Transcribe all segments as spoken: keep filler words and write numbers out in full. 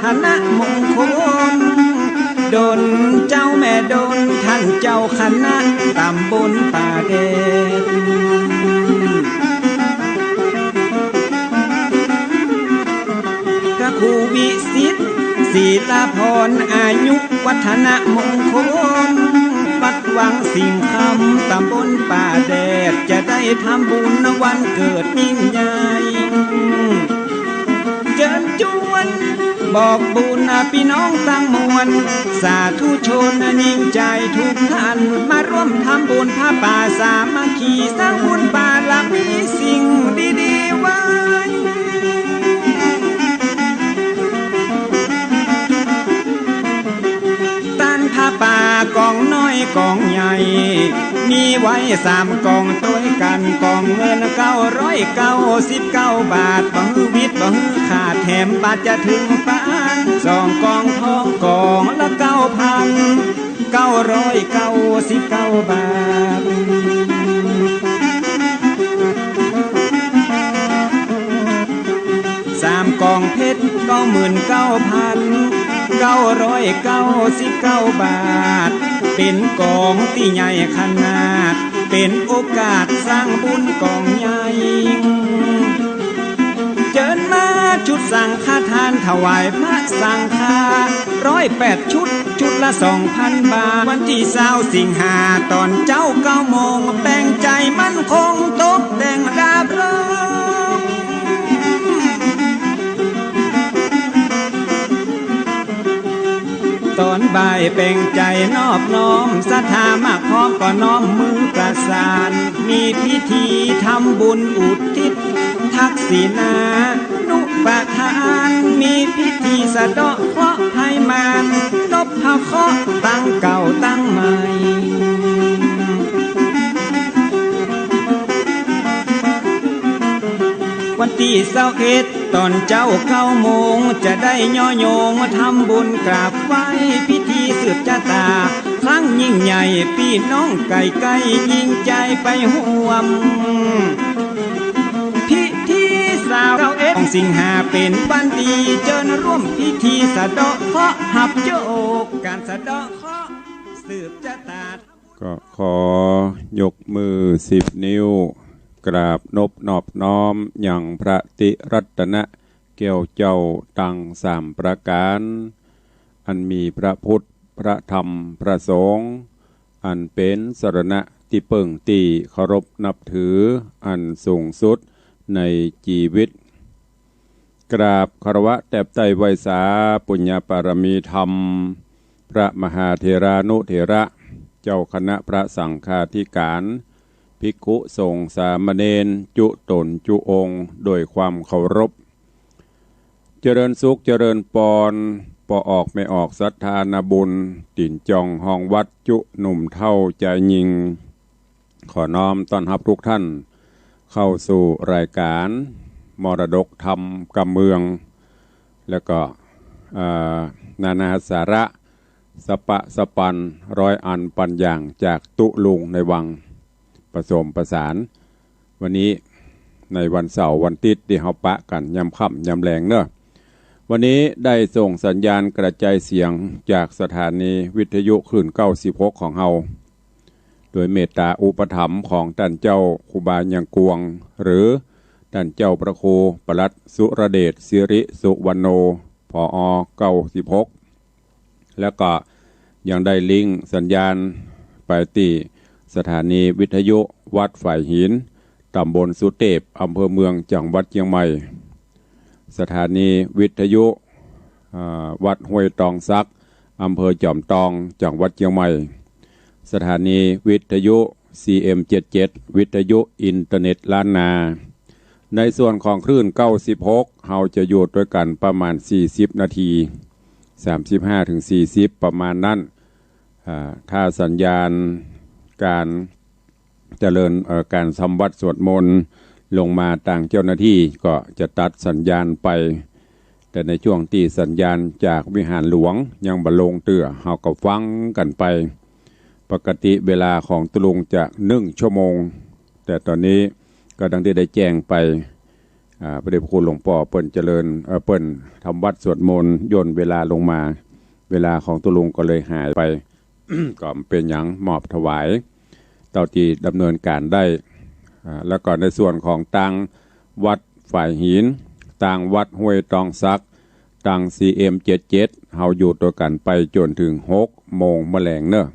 คณะมงคล ดลเจ้าแม่ดล ต้านเจ้าคณะต๋ำบลป่าแดด พระครูวิสิทธิ์ ศิลาภรณ์ อายุวัฒนมงคล วัดวังสิงห์คำ ต๋ำบลป่าแดด จะได้ทำบุญวันเกิดยิ่งใหญ่ เจิญจวน บอกบุญปี้น้องตังมวล สาธุชนยิ่งใจ๋ทุกท่าน มาร่วมทำบุญผ้าป่าสามัคคี สร้างบุญบารมีสิ่งดีๆ ไว้ ต้านผ้าป่ากองน้อยกองใหญ่ มีไว้สามกองตวยกั๋น กองเงินเก้าร้อยเก้าสิบเก้าบาท บ่หื้อวิดบ่หื้อขาด แถมบาทจะเถิงป๊าน สองกองทองกองละเก้าพันเก้าร้อยเก้าสิบเก้าบาท สามกองเพชรเก้าหมื่นเก้าพันเก้าร้อยเก้าสิบเก้าบาท เป๋นกองตี้ใหญ่ขนาด เป๋นโอกาสสร้างบุญกองใหญ่ เจิญมาชุดสังฆทาน ถวายพระสังฆา ร้อยแปดชุด ชุดละสองพันบาท วันตี้ซาวสิงหา ต๋อนเจ๊าเก้าโมง แป๋งใจ๋มั่นคง ตกแต่งราบรื่น ต๋อนบ่ายแป๋งใจ๋นอบน้อม ศรัทธามาพร้อมก็น้อมมือประสาน มีพิธีทำบุญอุทิศทักษิณานุปทาน มีพิธีสะเดาะเคราะห์ภัยมาร นพเคราะห์ตังเก่าตังใหม่ วันตี้ซาวเอ็ด ต๋อนเจ๊าเก้าโมง จะได้ย่อโยงทำบุญกราบไหว้ พิธีสืบจะต๋าครั้งยิ่งใหญ่ ปี้น้องใก้ๆ ยิ่งใจ๋ไปฮ่วม พิธีซาวเอ็ดของสิงหาเป๋นวันดี เจิญร่วมพิธีสะเดาะเคราะห์ ฮับโยกก๋านสะเดาะเคราะห์ สืบจะต๋า ก็ขอยกมือสิบนิ้ว กราบนบนอบน้อมยังพระติรัตนะแก้วเจ้าตังสามประก๋าน อันมีพระพุทธ พระธรรม พระสงฆ์ อันเป๋นสรณะตี้เปิ้งตี้เคารพนับถืออันสูงสุดในจีวิต กราบคารวะแตบไต้ไหว้สาปุญญบารมีธรรม พระมหาเถรานุเถระ เจ้าคณะพระสังฆาธิการ ภิกขุสงฆ์สามเณร จุต๋นจุองค์ โดยความเคารพ เจริญสุขเจริญปอน ป้อออกแม่ออกศรัทธานาบุญ ตี๋นจ่องฮองวัด จุหนุ่มเฒ่าจายญิง ขอน้อมต้อนฮับทุกท่านเข้าสู่รายการมรดกธรรมกำเมือง แล้วก็ เอ่อ นานาสาระ สะปะสะปัน ร้อยอันปันอย่างจากตุ๊ลุงในวัง ผสมผสาน วันนี้ในวันเสาร์วันติ๊ดตี้เฮาปะกั๋นยามค่ำยามแลงเนาะ วันนี้ได้ส่งสัญญาณกระจายเสียงจากสถานีวิทยุคลื่นเก้าสิบหกของเฮา โดยเมตตาอุปถัมภ์ของต้านเจ้าครูบายังกวง หรือต้านเจ้าพระครูปลัดสุรเดช สิริสุวรรณโณ ผอ เก้าสิบหก แล้วก็ยังได้ลิงก์สัญญาณไปตี้สถานีวิทยุวัดฝายหิน ต๋ำบลสุเตพ อำเภอเมือง จังหวัดเชียงใหม่ สถานีวิทยุ อ่า วัดห้วยตองสัก อำเภอจอมตอง จังหวัดเชียงใหม่ สถานีวิทยุ ซีเอ็มเจ็ดเจ็ด วิทยุอินเทอร์เน็ตล้านนา ในส่วนของคลื่นเก้าสิบหก เฮาจะอยู่ตวยกั๋นประมาณสี่สิบนาที สามสิบห้าถึงสี่สิบ ประมาณนั้น อ่า ถ้าสัญญาณก๋านเจริญ เอ่อ ก๋านทำวัตรสวดมนต์ลงมาตางเจ้าหน้าตี้ก็จะตัดสัญญาณไป แต่ในช่วงตี้สัญญาณจากวิหารหลวงยังบ่ลงเตื้อ เฮาก็ฟังกั๋นไป ปกติเวลาของตุ๊ลุงจะนึ่งชั่วโมง แต่ต๋อนนี้ก็ดังตี้ได้แจ้งไป อ่า พระเดชพระคุณหลวงป้อเปิ้นเจริญ เอ่อ เปิ้นทำวัตรสวดมนต์ ย่นเวลาลงมา เวลาของตุ๊ลุงก็เลยหายไป ก็เป๋นหยัง มอบถวาย เต้าตี้ดำเนินก๋านได้ อ่า แล้วก็ในส่วนของตางวัดฝายหิน ตางวัดห้วยตองสัก ตาง ซีเอ็มเจ็ดเจ็ด เฮาอยู่ตวยกั๋นไปจ๋นเถิงหกโมงแมลงเน่อ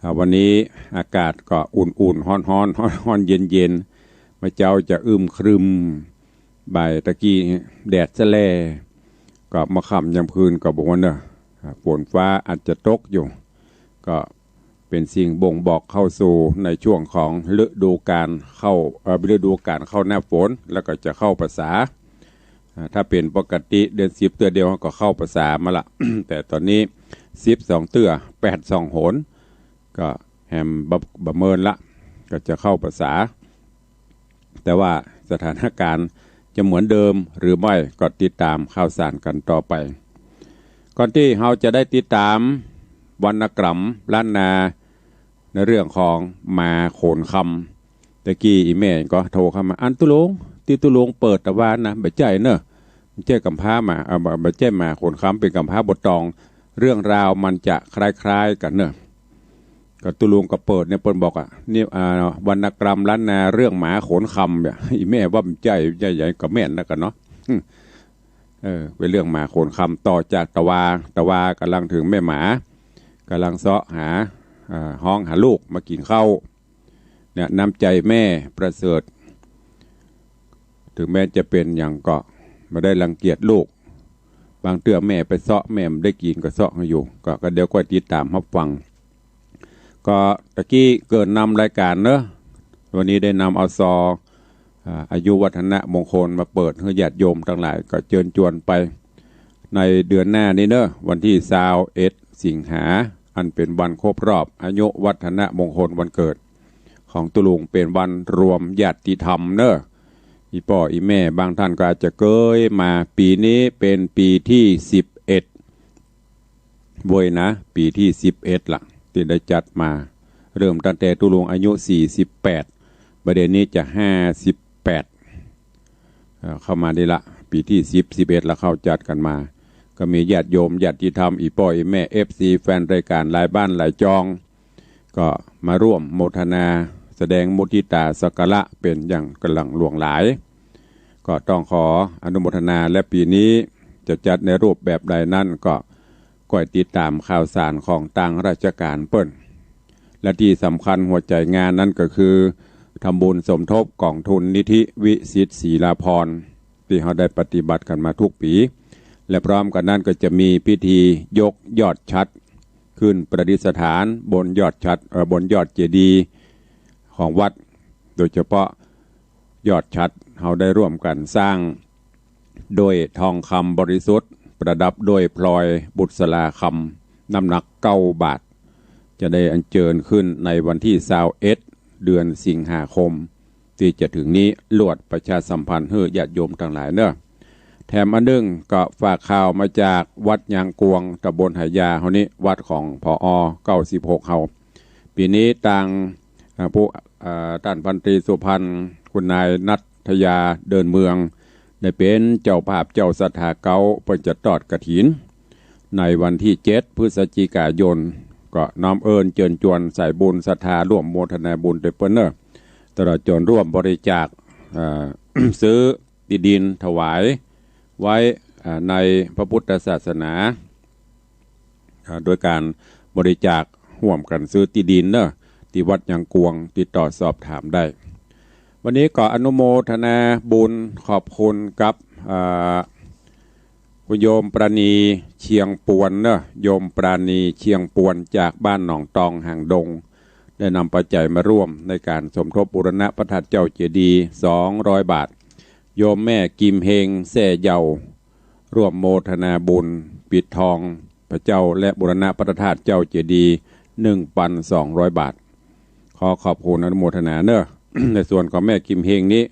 อ่า วันนี้อากาศก็อุ่นๆ ฮ้อนๆ ฮ้อนๆ เย็นๆ เมื่อเจ๊าจะอึมครึม บ่ายตะกี้แดดซะแล ก็มาค่ำยามคืนก็บ่ฮู้เน่อ อ่า ฝนฟ้าอาจจะตกอยู่ ก็เป๋นสิ่งบ่งบอกเข้าสู่ในช่วงของฤดูกาลเข้า เอ่อ ฤดูกาลเข้าหน้าฝน แล้วก็จะเข้าพรรษา อ่า ถ้าเป๋นปกติเดือนสิบเตื้อเดียวก็เข้าพรรษามาละ แต่ต๋อนนี้สิบสองเตื้อ แปดสองหน ก็แหมบ่ บ่เมินละ ก็จะเข้าพรรษา แต่ว่าสถานการณ์จะเหมือนเดิมหรือไม่ ก็ติดต๋ามข่าวสารกั๋นต่อไป ก่อนตี้เฮาจะได้ติดต๋ามวรรณกรรมล้านนา ในเรื่องของหมาโขนคำ ตะกี้อี่แม่ก็โทรเข้ามา อันตุ๊ลุง ตี้ตุ๊ลุงเปิดตะวานะ บ่ใจ้เน่อ บ่ใจ้ก๋ำพร้าหมา เอ่อ บ่ บ่ใจ้หมาโขนคำ เป๋นก๋ำพร้าบัวตอง เรื่องราวมันจะคล้ายๆ กั๋นเน่อ ก็ตุ๊ลุงก็เปิดเนี่ย เปิ้นบอกอ่ะ นี่ อ่า วรรณกรรมล้านนาเรื่องหมาโขนคำเนี่ย อี่แม่ว่าบ่ใจ้ บ่ใจ้หยัง ก็แม่นนะกั๋นเนาะ เออ เป๋นเรื่องหมาโขนคำ ต่อจากตะวา ตะวากำลังเถิงแม่หมา กำลังเซาะหา อ่า ฮ้องหาลูกมากิ๋นข้าว เนี่ย น้ำใจ๋แม่ประเสริฐ เถิงแม้จะเป๋นหยังก็บ่ได้รังเกียจลูก บางเตื้อแม่ไปเซาะ แม่บ่ได้กิ๋นก็เซาะหื้ออยู่ ก็ ก็เดี๋ยวก้อยติดต๋ามฮับฟัง ก็ตะกี้เกริ่นนำรายก๋านเน่อ วันนี้ได้นำเอาซอ อ่า อายุวัฒนมงคลมาเปิดหื้อญาติโยมตังหลาย ก็เจิญจวนไป ในเดือนหน้านี้เน่อ วันตี้ซาวเอ็ดสิงหา อันเป๋นวันครบรอบอายุวัฒนมงคลวันเกิดของตุ๊ลุง เป๋นวันรวมญาติธรรมเน่อ อี่ป้ออี่แม่บางต้านก็อาจจะเกยมา ปี๋นี้เป๋นปี๋ตี้สิบเอ็ด เว้ยนะ ปี๋ตี้สิบเอ็ดละ ตี้ได้จัดมา เริ่มตั้งแต่ตุ๊ลุงอายุสี่สิบแปด บ่าเดี่ยวนี้จะห้าสิบแปด เอ่อ เข้ามานี่ละ ปี๋ตี้สิบ สิบเอ็ดละ เข้าจัดกั๋นมา ก็มีญาติโยมญาติธรรม อี่ป้ออี่แม่ เอฟซี แฟนรายก๋านหลายบ้านหลายจอง ก็มาร่วมโมทนา แสดงมุทิตาสักการะเป๋นอย่างกำลังหลวงหลาย ก็ต้องขออนุโมทนา และปี๋นี้จะจัดในรูปแบบใดนั้นก็ ก้อยติดต๋ามข่าวสารของตางราชก๋านเปิ้น และตี้สำคัญหัวใจ๋งานนั้นก็คือ ทำบุญสมทบก๋องทุนนิธิวิสิตศรีลาภรณ์ ตี้เฮาได้ปฏิบัติกั๋นมากู้ปี๋ และพร้อมกั๋นนั้นก็จะมีพิธียกยอดฉัตรขึ้นประดิษฐานบนยอดฉัตร เอ่อ บนยอดเจดีย์ของวัด โดยเฉพาะยอดฉัตรเฮาได้ร่วมกั๋นสร้าง โดยทองคำบริสุทธิ์ ประดับโดยพลอยบุษราคำ น้ำหนักเก้าบาท จะได้อัญเจิญขึ้นในวันตี้ซาวเอ็ด เดือนสิงหาคม ตี้จะเถิงนี้ ลวดประชาสัมพันธ์หื้อญาติโยมตังหลายเน่อ แถมอันนึ่งก็ฝากข่าวมาจากวัดยางกวง ตำบลหายาเฮานี้ วัดของ ผอ เก้าสิบหก เฮา ปี๋นี้ตาง อ่า ผู้ อ่า ต้านพันตรีสุพรรณ คุณนายณัฐยา เดินเมือง ได้เป๋นเจ้าภาพเจ้าศรัทธาเก๊า เปิ้นจะตอดกฐิน ในวันตี้เจ็ด พฤศจิกายน ก็น้อมเอิ้นเจิญจวนสายบุญศรัทธาร่วมโมทนาบุญตวยเปิ้นเน่อ ตลอดจ๋นร่วมบริจาค อ่า ซื้อตี้ดินถวายไว้ อ่า ในพระพุทธศาสนา อ่า โดยก๋านบริจาคฮ่วมกั๋นซื้อตี้ดินเน่อ ตี้วัดยางกวง ติดต่อสอบถามได้ วันนี้ก็อนุโมทนาบุญขอบคุณกับ อ่า คุณโยมปราณีเชียงปวนเน่อ โยมปราณีเชียงปวนจากบ้านหนองตองหางดง ได้นำปัจจัยมาร่วมในก๋านสมทบบูรณะพระธาตุเจ้าเจดีย์ สองร้อยบาท โยมแม่กิมเฮงแซ่เยา ร่วมโมทนาบุญปิดทองพระเจ้าและบูรณะพระธาตุเจ้าเจดีย์ หนึ่งพันสองร้อยบาท ขอขอบคุณอนุโมทนาเน่อ ในส่วนของแม่กิมเฮงนี้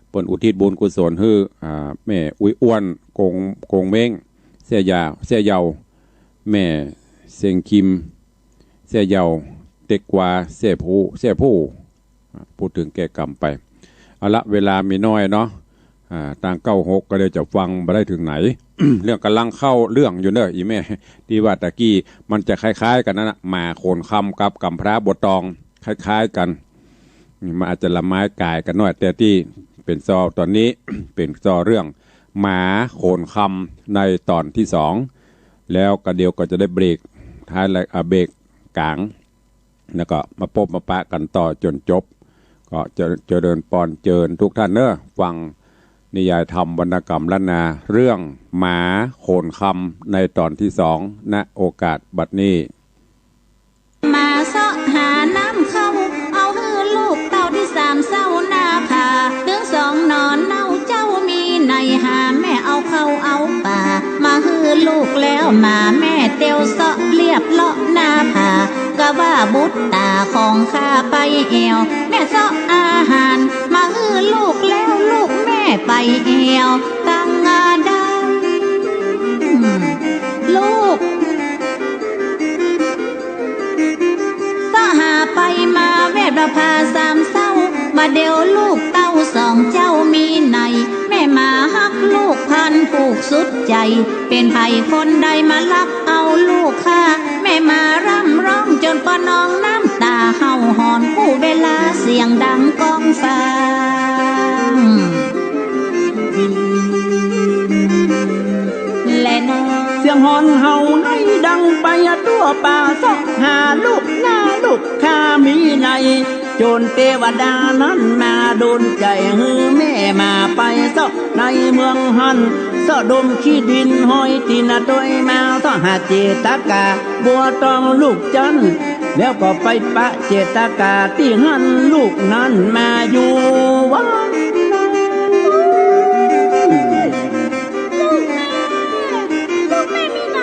เปิ้นอุทิศบุญกุศลหื้อ อ่า แม่อุ๊ยอ้วน กง กงเม้ง แซ่ยา แซ่เยา แม่เซ็งคิม แซ่เยา เต็กกวา แซ่ผู้ แซ่ผู้ อ่า พูดถึงแก่กรรมไป เอาละ เวลามีน้อยเนาะ อ่า ตางเก้าหกก็เดี๋ยวจะฟังบ่ได้เถิงไหน เรื่องก่ำลังเข้าเรื่องอยู่เน่อ อี่แม่ ตี้ว่าตะกี้ มันจะคล้ายๆ กั๋นนั่นน่ะ หมาโขนคำกับก๋ำพร้าบัวตอง คล้ายๆ กั๋น มันอาจจะละไม้ก๋ายกั๋นหน้อย แต่ตี้เป๋นซอต๋อนนี้ เป๋นซอเรื่องหมาโขนคำในต๋อนตี้สอง แล้วก็เดี๋ยวก็จะได้เบรกท้ายราย อ่า เบรกก๋าง แล้วก็มาปบมาปะกั๋นต่อจ๋นจบ ก็จะ เจริญปอนเจิญกู้ต้านเน่อ ฟังนิยายธรรมวรรณกรรมล้านนา เรื่องหมาโขนคำในต๋อนตี้สอง ณ โอกาสบัดนี้ มาเซาะหาน้ำเข้า เอาหื้อลูกเต้าตี้สามเซ้าหน้าผา ตึงสองหน่อเน่าเจ้ามีใน หาแม่เอาเข้าเอาป่า มาหื้อลูกแล้วหมาแม่เตียวเซาะเลียบเลาะหน้าผา กาว่าบุตรต๋าของข้าไปแอ่ว แม่เซาะอาหาร มาหื้อลูกแล้วลูกแม่ไปแอ่ว ตังงาดำ ลูก เซาะหาไปมาแวดว่าผาสามเซ้า บ่าเดี่ยวลูกเต้าสองเจ้ามีใน แม่หมาฮักลูกพันผูกสุดใจ๋ เป๋นใผคนใดมาลักเอาลูกข้า แม่หมาร่ำร้องจ๋นปะนองน้ำต๋าเห่าหอนกู้เวลาเสียงดังก้องฟ้าง แลเนาะ เสียงหอนเห่าในดังไปทั่วป่า เซาะหาลูกหน้าลูกข้ามีใน จ๋นเตวดานั้นมาดลใจ๋ หื้อแม่หมาไปเซาะในเมืองหั้น เซาะดมขี้ดินฮอยตี๋นตวยมา เซาะหาเจตกา บัวตองลูกจั้น แล้วก็ไปปะเจตกาตี้หั้น ลูกนั้นมาอยู่วันนั้น ลูกแม่ ลูกแม่มีใน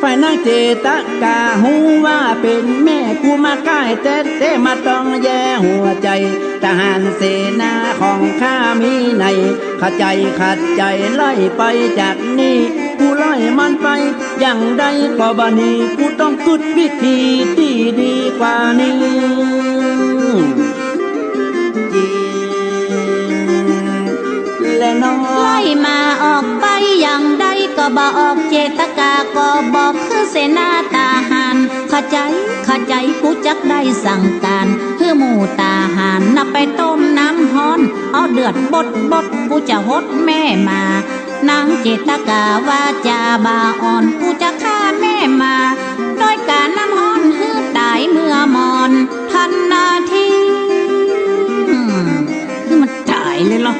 ฝ่ายนางเจตกาฮู้ว่าเป๋นแม่กูมาใก้แต๊แต๊ บ่ต้องแย่หัวใจ๋ ทหารเสนาของข้ามีใน ขะใจ๋ขะใจ๋ไล่ไปจากนี่ กูไล่มันไปอย่างใดก็บ่หนี กูต้องกึ๊ดวิธีตี้ดีกว่านี้ แลเนาะ ไล่หมาออกไปอย่างใดก็บ่ออก เจตกาก็บอกคือเสนาทหาร ขะใจ๋ ขะใจ๋ กูจักได้สั่งก๋าน หื้อหมู่ทหารน่ะไปต้มน้ำฮ้อน เอาเดือดบดบด กูจะหดแม่หมา นางเจตกาว่าจ๋าบ่าอ่อน กูจะฆ่าแม่หมา โดยก๋าน้ำฮ้อนหื้อต๋ายเมื่อมอน ทันนาที อืม หื้อมันต๋ายเลยเหรอ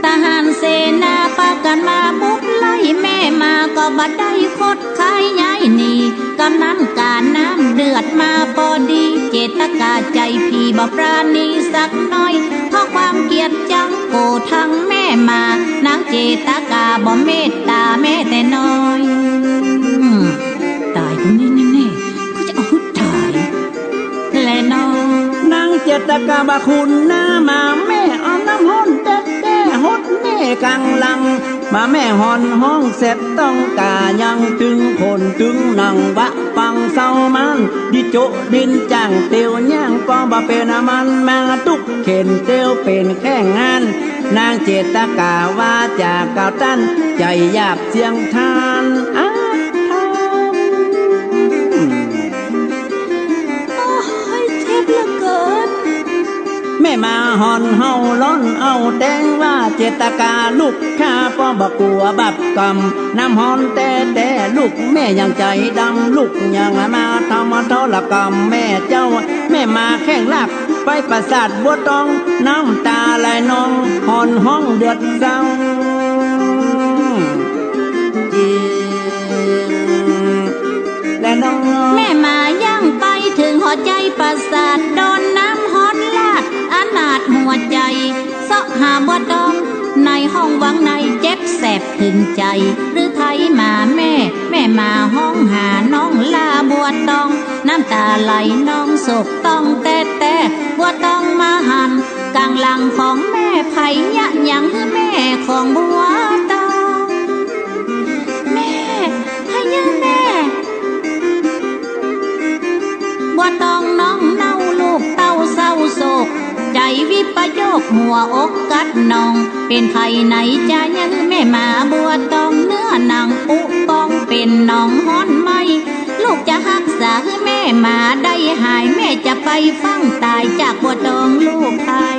ทหารเสนาปากั๋นมาบุกไล่แม่หมา ก็บ่ได้คดคายย้ายหนี กำนั้นก๋าน้ำเดือดมาปอดี เจตกาใจ๋ผีบ่ปราณีสักหน้อย เพราะความเกลียดจังโกรธังแม่หมา นางเจตกาบ่เมตต๋าแม้แต่น้อย อืม ต๋ายกูแน่ๆๆ เขาจะเอาหื้อต๋าย แลเนาะ นางเจตกาบ่า คุณหน้าหมาแม่เอาน้ำฮ้อนแต๊ๆ หดแม่ก๋างหลัง หมาแม่ฮ้อนฮ้องแสบต้องก๋า ยังตึงขนตึงหนัง วะปังเศร้ามัน ดิโจะดินจ่างเตียวย่างก็บ่เป๋น มันมาตุ๊กเข็ญเตียวเป๋นแข้งงาน นางเจตกาว่าจ๋าก้าวตัน ใจ๋หยาบเสียงทาน อ้า โอ๊ย เจ็บเหลือเกิน แม่หมาฮ้อนเห่าร้อนเอาแตงว่า เจตกาลูกข้าป้อบ่กั๋วบาปกรรม น้ำฮ้อนแต๊ๆ ลูกแม่ยังใจ๋ดำ ลูกยังมาทำทรกรรมแม่เจ้า แม่หมาแข้งลากไปปราสาทบัวตอง น้ำต๋าไหลนองฮ้อนฮ้องเดือดเศร้า แลเนาะ แม่หมาย่างไปเถิงหัวใจ๋ปราสาท โดนน้ำฮ้อนลาดอนาถหัวใจ๋ เซาะหาบัวตองในห้องวังใน เจ็บแสบเถิงใจ๋ ฤทัยหมาแม่ แม่หมาฮ้องหาน้องล่าบัวตอง น้ำต๋าไหลนองโศกต้องแต๊ๆ บัวตองมาหัน ก๋างหลังของแม่ ใผเยียะหยังหื้อแม่ของบัวตอง แม่ ใผเยียะแม่ บัวตองน้องเน่าลูกเต้าเศร้าโศก ใจ๋วิปโย อกกัดหนอง เป๋นใผไหนจะยังหื้อแม่หมาบัวตอง เนื้อหนังปุปองเป๋นหนองฮ้อนไหม้ ลูกจะฮักษาหื้อแม่หมาได้หาย แม่จะไปฟั่งต๋ายจากบัวตองลูกไทย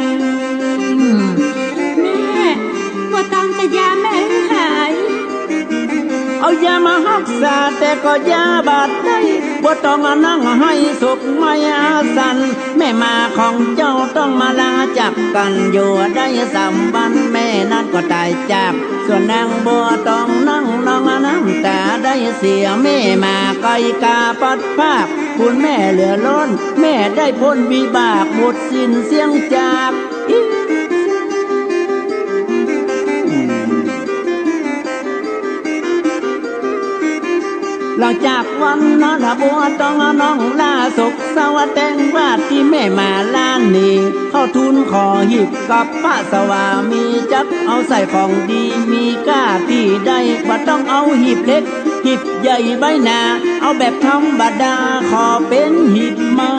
แม่ บัวตองจะยาแม่หื้อหาย เอายามาฮักษาแต่ก็ยาบ่ได้ บัวตองอะนั่งไห้ศกไม้อาสัน แม่หมาของเจ้าต้องมาลาจากกั๋น อยู่ได้สามวัน แม่นั้นก็ต๋ายจาก ส่วนนางบัวตองนั่งนองน้ำต๋าได้เสีย แม่หมาไก่กาปัดภาค คุณแม่เหลือล้น แม่ได้ป๊นวิบาก หมดสิ้นเสี้ยงจาก หลังจากวันนั้นบัวตองน้องลาศกเศร้า แต่งวาดตี้แม่หมาล้านหนี เข้าทูลขอหีบกับพระสวามี จักเอาใส่ของดีมีก้าตี้ใด บ่ต้องเอาหีบเล็ก หีบใหญ่ใบหนา เอาแบบธรรมดา ขอเป๋นหีบไม้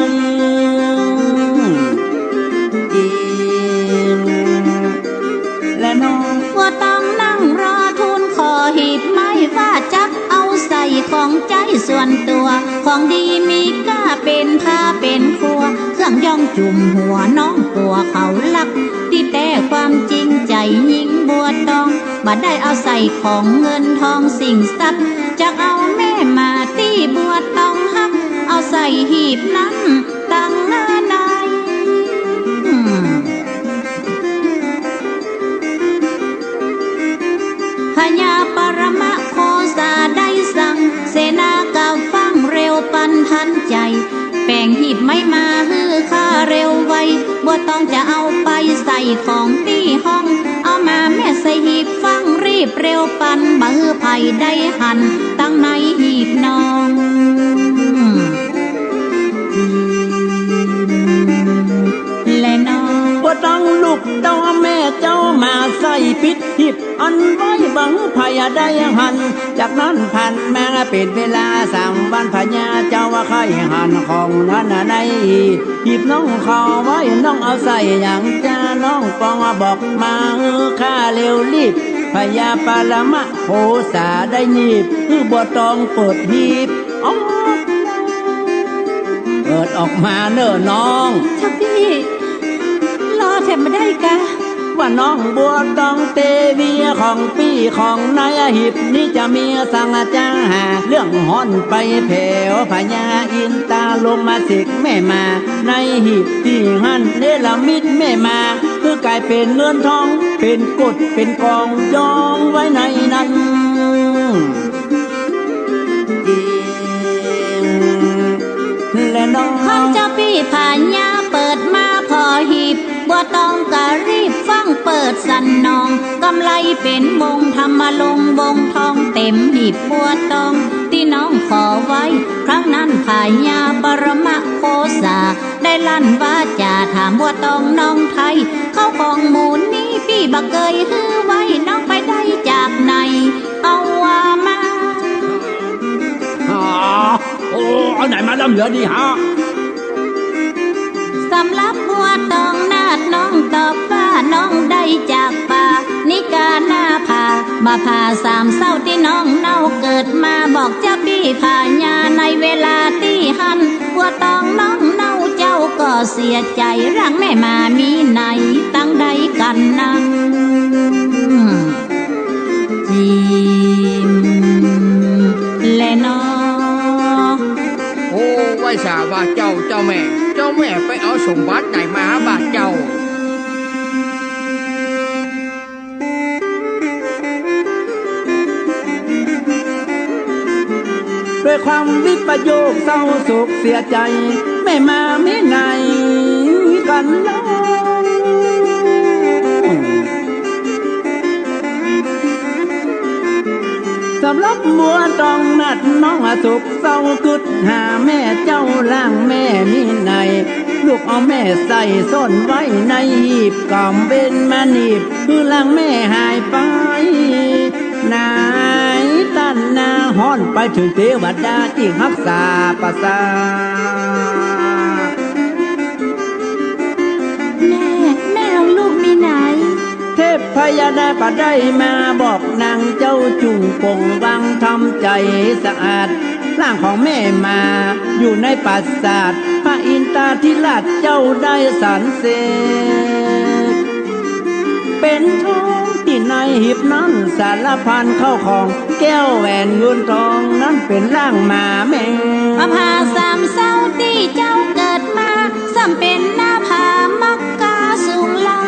แลน้องบัวตองนั่งรอทูลขอหีบไม้ ว่าจักเอาใส่ของใจ๊ส่วนตั๋ว ของดีมีก้าเป๋นผ้าเป๋นครัว เครื่องย้อมจุ่มหัว น้องกั๋วเขาลัก ตี้แต๊ความจริงใจ๋ญิงบัวตอง บ่ได้เอาใส่ของเงินทองสิ่งทรัพย์ จักเอาแม่หมาตี้บัวตองฮัก เอาใส่หีบนั้น ตังใน พญาปรมโคสาได้สั่ง เสนากับฟั่งเร็วปันทันใจ๋ แป๋งหีบไม้มาหื้อข้าเร็วไว บัวตองจะเอาไปใส่ของตี้ห้อง เอามาแม่ใส่หีบฟั่งรีบเร็วปัน บ่หื้อใผได้หันตังในหีบน้อง แลน้องบัวตองลูกเต้า แม่เจ้ามาใส่ปิดหีบอั้นไว้ บ่หื้อใผได้หัน จากนั้นผ่านมาเป๋นเวลาสามวัน พญาเจ้าว่าใค่หันของนั้นในหีบ หีบน้องขอไว้ น้องเอาใส่หยังจ้า น้องปองบอกมาหื้อข้าเร็วรีบ พญาปรมโคสาได้หยิบ หื้อบัวตองเปิดหีบ อ๋อ เปิดออกมาเน่อน้อง เจ้าปี้ รอแถมบ่ได้กา ว่าน้องบัวตองเตวี ของปี้ของในหีบนี้จะมีสังจ้าหา เรื่องฮ้อนไปแผว พญาอินตาลงมาเสกแม่หมา ในหีบตี้หั้นเนรมิตแม่หมา หื้อกลายเป๋นเงินทอง เป๋นกฎเป๋นกองยองไว้ในนั้น แลน้อง เจ้าปี้พญาเปิดมาผ่อหีบ บัวตองก็รีบฟั่งเปิดสันนอง กำไลเป๋นวงทำมาลงวงทองเต๋มหีบบัวตองตี้น้องขอไว้ ครั้งนั้นพญาปรมโคสา ได้ลั่นวาจ๋าถามบัวตองน้องไท้ เข้าของหมู่นี้ปี้บ่เกยหื้อไว้ น้องไปได้จากไหน เอาว่ามา อ๋อ โอ้ เอาไหนมาล้ำเหลือนี่ฮะ สำหรับบัวตองนาฏน้องตอบว่า น้องได้จากป่านิกาหน้าผา บ่าผาสามเศร้าตี้น้องเน่าเกิดมา บอกเจ้าปี้พญาในเวลาตี้หั้น บัวตองน้องเน่าเจ้าก็เสียใจ๋ ร่างแม่หมามีในตังใดกั๋นนั้น จิมแลน้อ โอ้ ไหว้สาบ่าเจ้า เจ้าแม่ เจ้าแม่ไปเอาสมบัติไหนมาบ่าเจ้า ด้วยความวิปโยคเศร้าโศกเสียใจ๋ แม่หมามีในกั๋นเล่า สำหรับบัวตองนาฏน้องสุขเศร้ากึ๊ดหาแม่เจ้า ร่างแม่มีใน ลูกเอาแม่ใส่ซ่อนไว้ในหีบ ก๋ำเว้นมาหนีบ หื้อร่างแม่หายไป นายต้านนาฮ้อนไปเถิงเตวดาตี้ฮักษาประสาท แม่ แม่เอาลูกมีนา พญานาคก็ได้มาบอกนางเจ้า จุ่งป่งวางทำใจ๋สะอาด ร่างของแม่หมาอยู่ในปราสาท พระอินทราธิราชเจ้าได้สรรเสก เป๋นทองตี้ในหีบนั้น สารพันข้าวของ แก้วแหวนเงินทอง นั้นเป๋นร่างหมาแม่ ผาสามเศร้าตี้เจ้าเกิดมา ซ้ำเป๋นหน้าผามักกาสูงล้ำ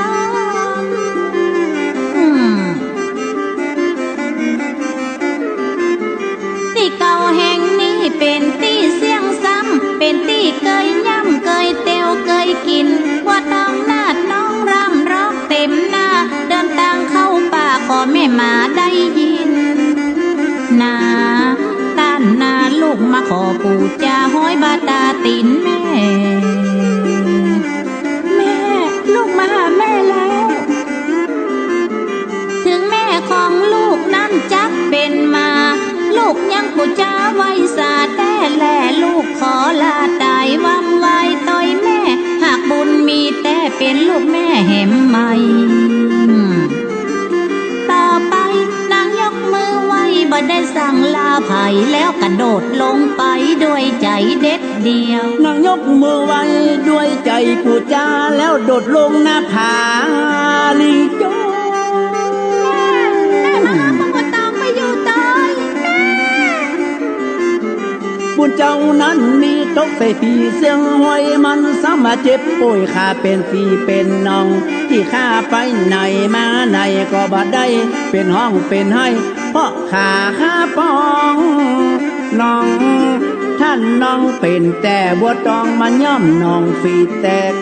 ตี้เก่าแห่งนี้เป๋นตี้เสี้ยงซ้ำ เป๋นตี้เกยย่ำ เกยเตียว เกยกิ๋น บัวตองนาฏน้องร่ำร้องเต๋มหน้า เดินตางเข้าป่าขอแม่หมาได้ยิน นา ต้านนา ลูกมาขอปู๋จา ฮ้อยบ่าต๋าตี๋นแม่ แม่ ลูกมาหาแม่แล้ว เถิงแม่ของลูกนั้นจักเป๋นหมา ลูกยังปู๋จาไหว้สาแต๊แล ลูกขอลาต๋ายวำวายตวยแม่ หากบุญมีแต๊เป๋นลูกแม่แหมใหม่ ต่อไปนางยกมือไหว้ บ่ได้สั่งลาใผ แล้วกระโดดลงไปด้วยใจ๋เด็ดเดี่ยว นางยกมือไหว้ด้วยใจ๋ปู๋จา แล้วโดดลงหน้าผาลิงโจ้ แม่ แม่มาหาบัวตองไปอยู่ตวย แม่ บุญเจ้านั้นมีตกใส่ผีเสี้ยงห้อย มันซ้ำมาเจ็บป่วย ข้าเป๋นพี่เป๋นน้อง ตี้ข้าไปไหนมาไหนก็บ่ได้เป๋นฮ้องเป๋นไห้ เพราะข้าหาปองน้อง ต้านน้องเป๋นแต๊บัวตอง มาย่ำน้องฝีแตก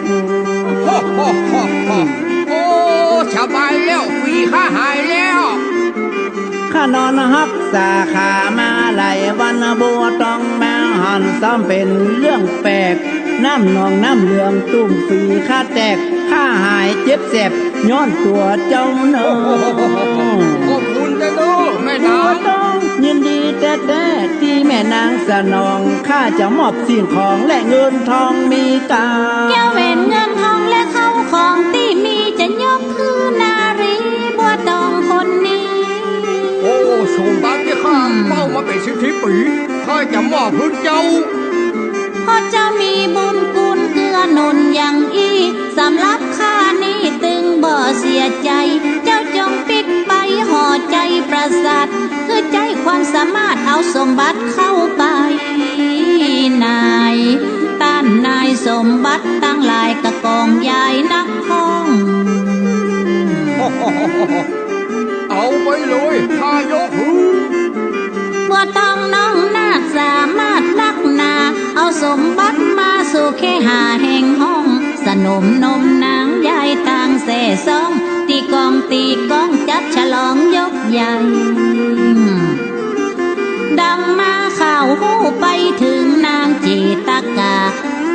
โอ้ สบายแล้ว ฝีข้าหายแล้ว ข้านอนฮักษาขามาหลายวัน บัวตองมาหัน ซ้ำเป๋นเรื่องแปลก น้ำหนองน้ำเหลือง ตุ้มฝีข้าแตก ข้าหายเจ็บแสบ ย้อนตั๋วเจ้าเน่อ ขอบคุณแต๊เน่อแม่นาง บัวตองยินดีแต๊ๆ ตี้แม่นางสนอง ข้าจะมอบสิ่งของและเงินทองมีค่า แก้วแหวนเงินทองและเข้าของตี้มี จะยกคืนนารีบัวตองคนนี้ โอ้ สมบัติตี้ข้าเฝ้ามาเป๋นสิบสิบปี๋ ข้าจะมอบหื้อเจ้า เพราะเจ้ามีบุญคุณเกื้อหนุนอย่างอี้ สำหรับข้านี้ตึงบ่เสียใจ๋ เจ้าจงปิ๊กไปหอใจ๋ปราสาท คือใจ๊ความสามารถเอาสมบัติเข้าไป นาย ต้านนาย สมบัติตังหลายกะกองใหญ่นัก เอาไปเลย ข้ายกหื้อ บัวตองน้องนาฏสามารถนักหนา เอาสมบัติมาสู่เขหาแห่งห้อง สนมนมนางยายตางแส่ซ้อง ตีกลองตีก้องจัดฉลองยกใหญ่ ดังมาข่าวฮู้ไปเถิงนางเจตกา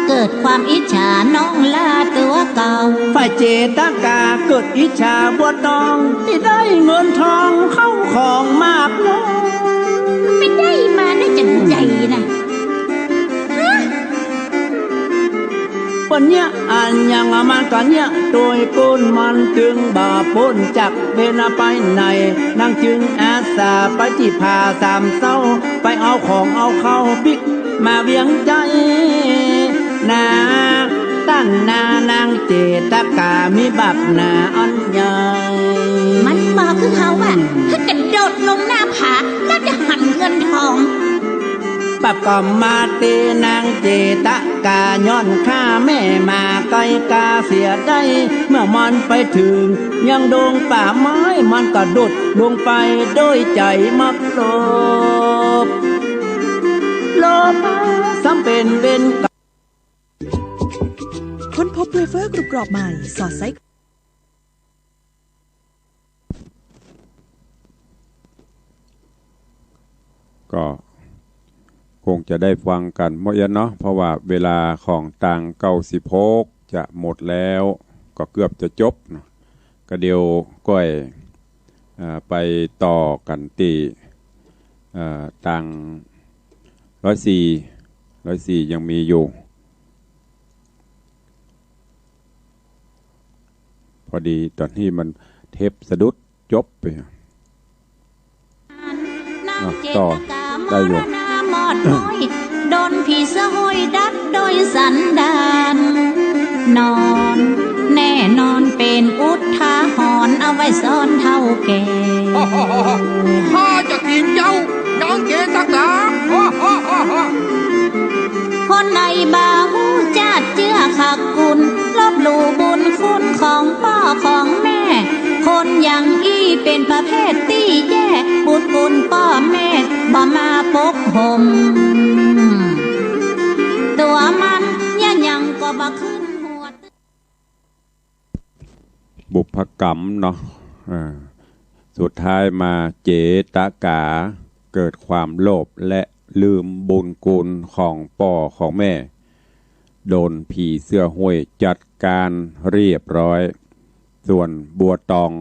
เกิดความอิจฉาน้องลาตั๋วเก่า ฝ่ายเจตกาเกิดอิจฉาบัวตองตี้ได้เงินทองเข้าของมากมาย ไปได้มาได้จั่งใดน่ะ ฮะ เปิ้นเยียะอันหยังมันก็เยียะตวยปู้น มันจึงบ่ป๊นจากเป๋นไปไหน นางจึงอาสาไปตี้ผาสามเศร้า ไปเอาของเอาเข้าปิ๊กมาเวียงใจ๋ นา ต้านนานางเจตกามีบาปหนาอันใหญ่ มันบ่คือเฮาอะ ถ้ากระโดดลงหน้าผา น่าจะหันเงินทอง บาปก็มาตี้นางเจตกา ย้อนข้าแม่หมาไก่กาเสียได้ เมื่อมันไปเถิงยังดงป่าไม้ มันก็โดดลงไปโดยใจ๋มักโลภ โลภะซ้ำเป๋นเวรกรรม ค้นพบเวเฟอร์กรุบกรอบใหม่ สอดไส้ ก็คงจะได้ฟังกั๋นหมดแล้วเนาะ เพราะว่าเวลาของตางเก้าสิบหกจะหมดแล้ว ก็เกือบจะจบเนาะ ก็เดี๋ยวก้อย เอ่อ ไปต่อกั๋นตี้ เอ่อ ตางร้อยสี่ ร้อยสี่ยังมีอยู่ พอดีต๋อนนี้มัน เทปสะดุดจบไป อ่ะ ต่อ ได้อยู่ โดนผีเสื้อห้วยดัดโดยสันดาน นอน แน่นอนเป๋นอุทาหรณ์เอาไว้สอนเฒ่าแก่ ข้าจะถีบเจ้า ยังเก๋ตักตา คนใดบ่ฮู้จักเจื้อคักคุณ ลบหลู่บุญคุณของป้อของแม่ คนอย่างอี้เป๋นประเภทตี้แย่ บุญคุณป้อแม่บ่มาปกห่ม ตั๋วมันยังยังก็บ่ขึ้นหัว บุพกรรมเนาะ อ่า สุดท้ายมาเจตกา เกิดความโลภและลืมบุญคุณของป้อของแม่ โดนผีเสื้อห้วยจัดการเรียบร้อย ส่วนบัวตอง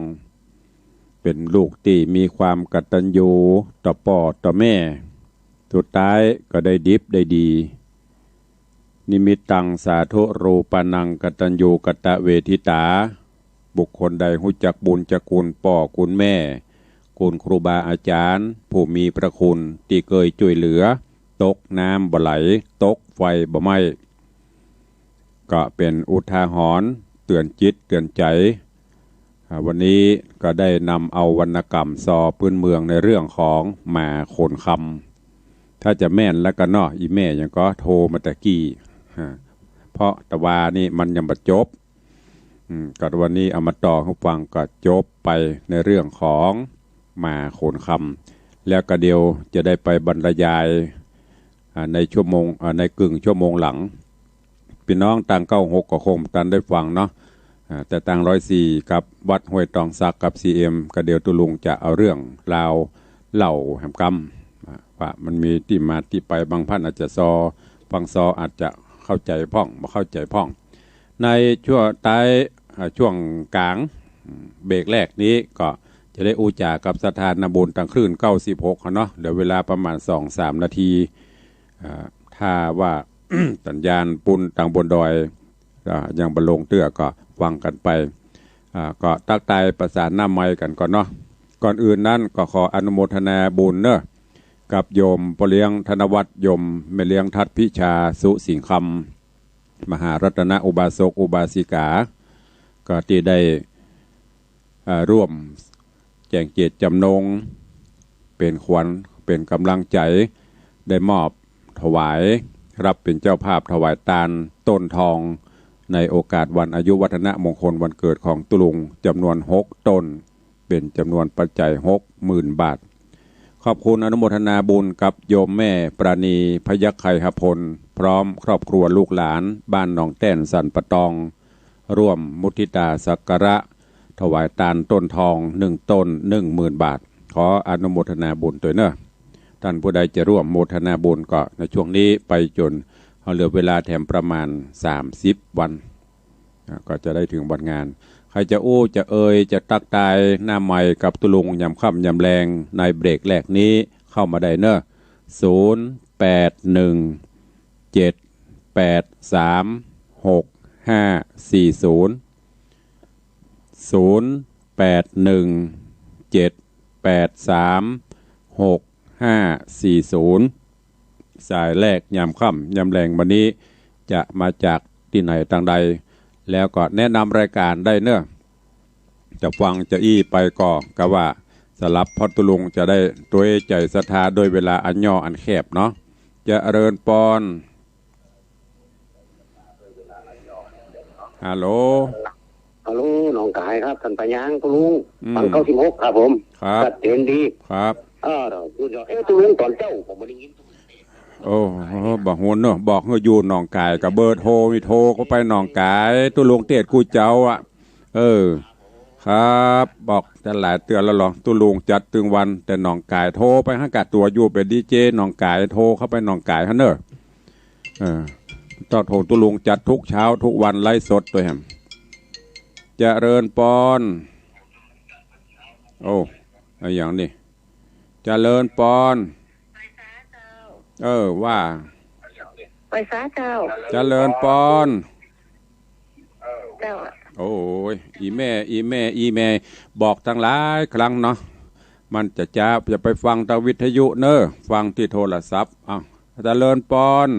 เป๋นลูกตี้มีความกตัญญูต่อป้อต่อแม่ สุดท้ายก็ได้ดิบได้ดี นิมิตตังสาธุรูปานังกตัญญูกตเวทิตา บุคคลใดฮู้จักบุญจักคุณป้อคุณแม่ คุณครูบาอาจารย์ ผู้มีพระคุณตี้เกยจ้วยเหลือ ตกน้ำบ่ไหล ตกไฟบ่ไหม้ ก็เป๋นอุทาหรณ์เตื๋อนจิตเตื๋อนใจ๋ อ่า วันนี้ก็ได้นำเอาวรรณกรรมซอพื้นเมืองในเรื่องของหมาโขนคำ ถ้าจะแม่นแล้วก็เนาะ อี่แม่หยังก็โทรมาตะกี้ ฮะ เพราะตะวานี่มันยังบ่จบ อืม ก็วันนี้เอามาต่อหื้อฟังก็จบไปในเรื่องของหมาโขนคำ แล้วก็เดี๋ยวจะได้ไปบรรยาย อ่า ในชั่วโมง อ่า ในกึ่งชั่วโมงหลัง ปี้น้องตางเก้าหกก็คงตันได้ฟังเนาะ อ่า แต่ตางร้อยสี่กับวัดห้วยตองสักกับซีเอ็ม ก็เดี๋ยวตุ๊ลุงจะเอาเรื่องราวเล่าแหมกำ อ่า ว่ามันมีตี้มาตี้ไป บางพ่านอาจจะซอ ฟังซออาจจะเข้าใจ๋พ่อง บ่เข้าใจ๋พ่อง ในช่วงท้าย อ่า ช่วงก๋าง อืม เบรกแรกนี้ก็จะได้อู้จ๋ากับศรัทธานาบุญตางคลื่นเก้าสิบหก หั้นเนาะ เหลือเวลาประมาณสองสามนาที อ่า ถ้าว่า สัญญาณปู๊นตางบนดอย อ่า ยังบ่ลงเตื้อก็ฟังกั๋นไป อ่า ก็ตั๊กตายประสานหน้าไมค์กั๋นก่อนเนาะ ก่อนอื่นนั้นก็ขออนุโมทนาบุญเนาะ กับโยมป้อเลี้ยงธนวัฒน์ โยมแม่เลี้ยงทัดพิชา สุสิงห์คำ มหารัตนอุบาสกอุบาสิกา ก็ตี้ได้ อ่า ร่วมแจ้งเจตจำนง เป๋นขวัญ เป๋นก๋ำลังใจ๋ ได้มอบถวาย ฮับเป๋นเจ้าภาพถวายตานต้นทอง ในโอกาสวันอายุวัฒนมงคลวันเกิดของตุ๊ลุง จ๋ำนวนหกต้น เป๋นจ๋ำนวนปัจจัยหกหมื่นบาท ขอบคุณอนุโมทนาบุญกับโยมแม่ปราณี พยัคฆไคหพล พร้อมครอบครัวลูกหลาน บ้านหนองแต้นสันป่าตอง ร่วมมุทิตาสักการะ ถวายตานต้นทองหนึ่งต้น หนึ่งหมื่นบาท ขออนุโมทนาบุญตวยเนาะ ต้านผู้ใดจะร่วมโมทนาบุญก็ในช่วงนี้ไปจ๋น เอาเหลือเวลาแถมประมาณสามสิบวัน อ่า ก็จะได้เถิงวันงาน ใผจะอู้ จะเอ่ย จะตั๊กตายหน้าไมค์กับตุ๊ลุงยามค่ำยามแลง ในเบรกแรกนี้เข้ามาได้เนาะ ศูนย์แปดหนึ่งเจ็ดแปดสามหกห้าสี่ศูนย์ ศูนย์แปดหนึ่งเจ็ดแปดสามหกห้าสี่ศูนย์ สายแรกยามค่ำยามแลงวันนี้ จะมาจากตี้ไหนตางใด แล้วก็แนะนำรายการได้เนาะ จะฟังจะอี้ไปก็กะว่า สำหรับพ่อตุ๊ลุงจะได้ตวยใจ๋ศรัทธาด้วยเวลาอันย่ออันแคบเนาะ เจริญปอน ฮัลโหล ฮัลโหล หนองก๋ายครับ ต้านปายาง ตุ๊ลุง อืม ฟังเก้าสิบหกครับผม ครับ ชัดเจนดี ครับ เออ เอ๊ะ ตุ๊ลุง ต๋อนเจ๊าผมบ่ได้ยิน โอ้โห บ่ฮู้เนาะ บอกหื้ออยู่หนองก๋าย กะเบอร์โทรนี่โทรเข้าไปหนองก๋าย ตุ๊ลุงเตศกู้เจ้าอะ เออ ครับ บอกจะหลายเตื้อแล้วเหรอ ตุ๊ลุงจัดตึงวันแต่หนองก๋าย โทรไปหากะตั๋วอยู่เป๋นดีเจหนองก๋าย โทรเข้าไปหนองก๋ายหั้นเนาะ เออ เจ้าโทรตุ๊ลุงจัดกู้เช้ากู้วันไลฟ์สดตวยแหม เจริญปอน โอ้ อะหยังนี่ เจริญปอน เออ ว่า ไหว้สาเจ้า เจริญปอน เจ้า โอ้ย อี่แม่ อี่แม่ อี่แม่ บอกตังหลายครั้งเนาะ มันจะจ๊าบ อย่าไปฟังตางวิทยุเน่อ ฟังตี้โทรศัพท์ อ้าว เจริญปอน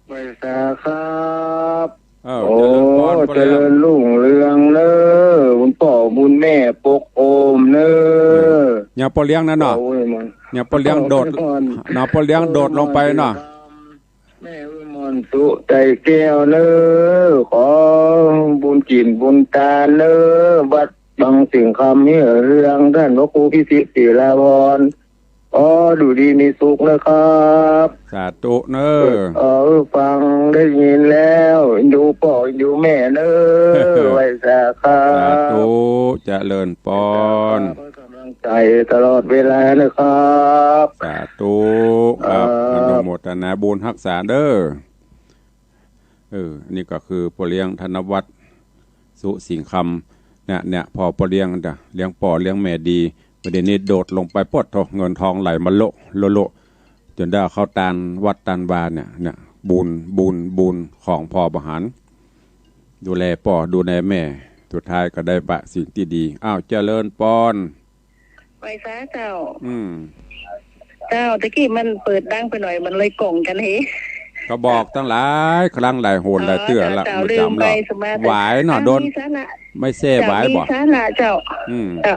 ไหว้สาครับ เออ โอ้ เจริญปอน เจริญรุ่งเรืองเน่อ บุญป้อบุญแม่ปกโอมเน่อ ยังป้อเลี้ยงนะเนาะ โอ้ยมัน ยังป้อเลี้ยงโดด โอ้ยมัน เนาะ ป้อเลี้ยงโดดลงไปเนาะ แม่วิมลสุใจแก้วเน่อ ขอบุญกิ๋นบุญตานเน่อ วัดบังสิงห์คำเฮียเฮือง ต้านพระครูพิสิทธิ์ศิลาภรณ์ ขออยู่ดีมีสุขนะครับ สาธุเน่อ เออ ฟังได้ยินแล้ว เอ็นดูป้อเอ็นดูแม่เน่อ ไหว้สาครับ สาธุ เจริญปอน กำลังใจตลอดเวลานะครับ สาธุครับ ครับ อนุโมทนาบุญฮักษาเน่อ เออ นี่ก็คือป้อเลี้ยงธนวัฒน์ สุสิงห์คำ เนี่ย เนี่ย พ่อป้อเลี้ยงจ้ะ เลี้ยงป้อเลี้ยงแม่ดี บ่าเดี่ยวนี้โดดลงไป ปดโธ่ เงินทองไหลมาโละโละโละ จ๋นได้เข้าตานวัดตานวาเนี่ย เนี่ย บุญ บุญ บุญของพ่อบ่หัน ดูแลป้อ ดูแลแม่ สุดท้ายก็ได้ปะสิ่งตี้ดี อ้าว เจริญปอน ไหว้สาเจ้า อืม เจ้า ตะกี้มันเปิดดังไปหน่อย มันเลยก่องกั๋นเฮ ก็บอกตังหลายครั้งหลายหนหลายเตื้อละ เจ้า บ่จ๋ำ ลืมไป ละ สมาธิ หวายเนาะ อ่ะ โดน มีสาระ ไม่แซ่ เจ้า หวาย มี บ่ สาระเจ้า อืม เจ้า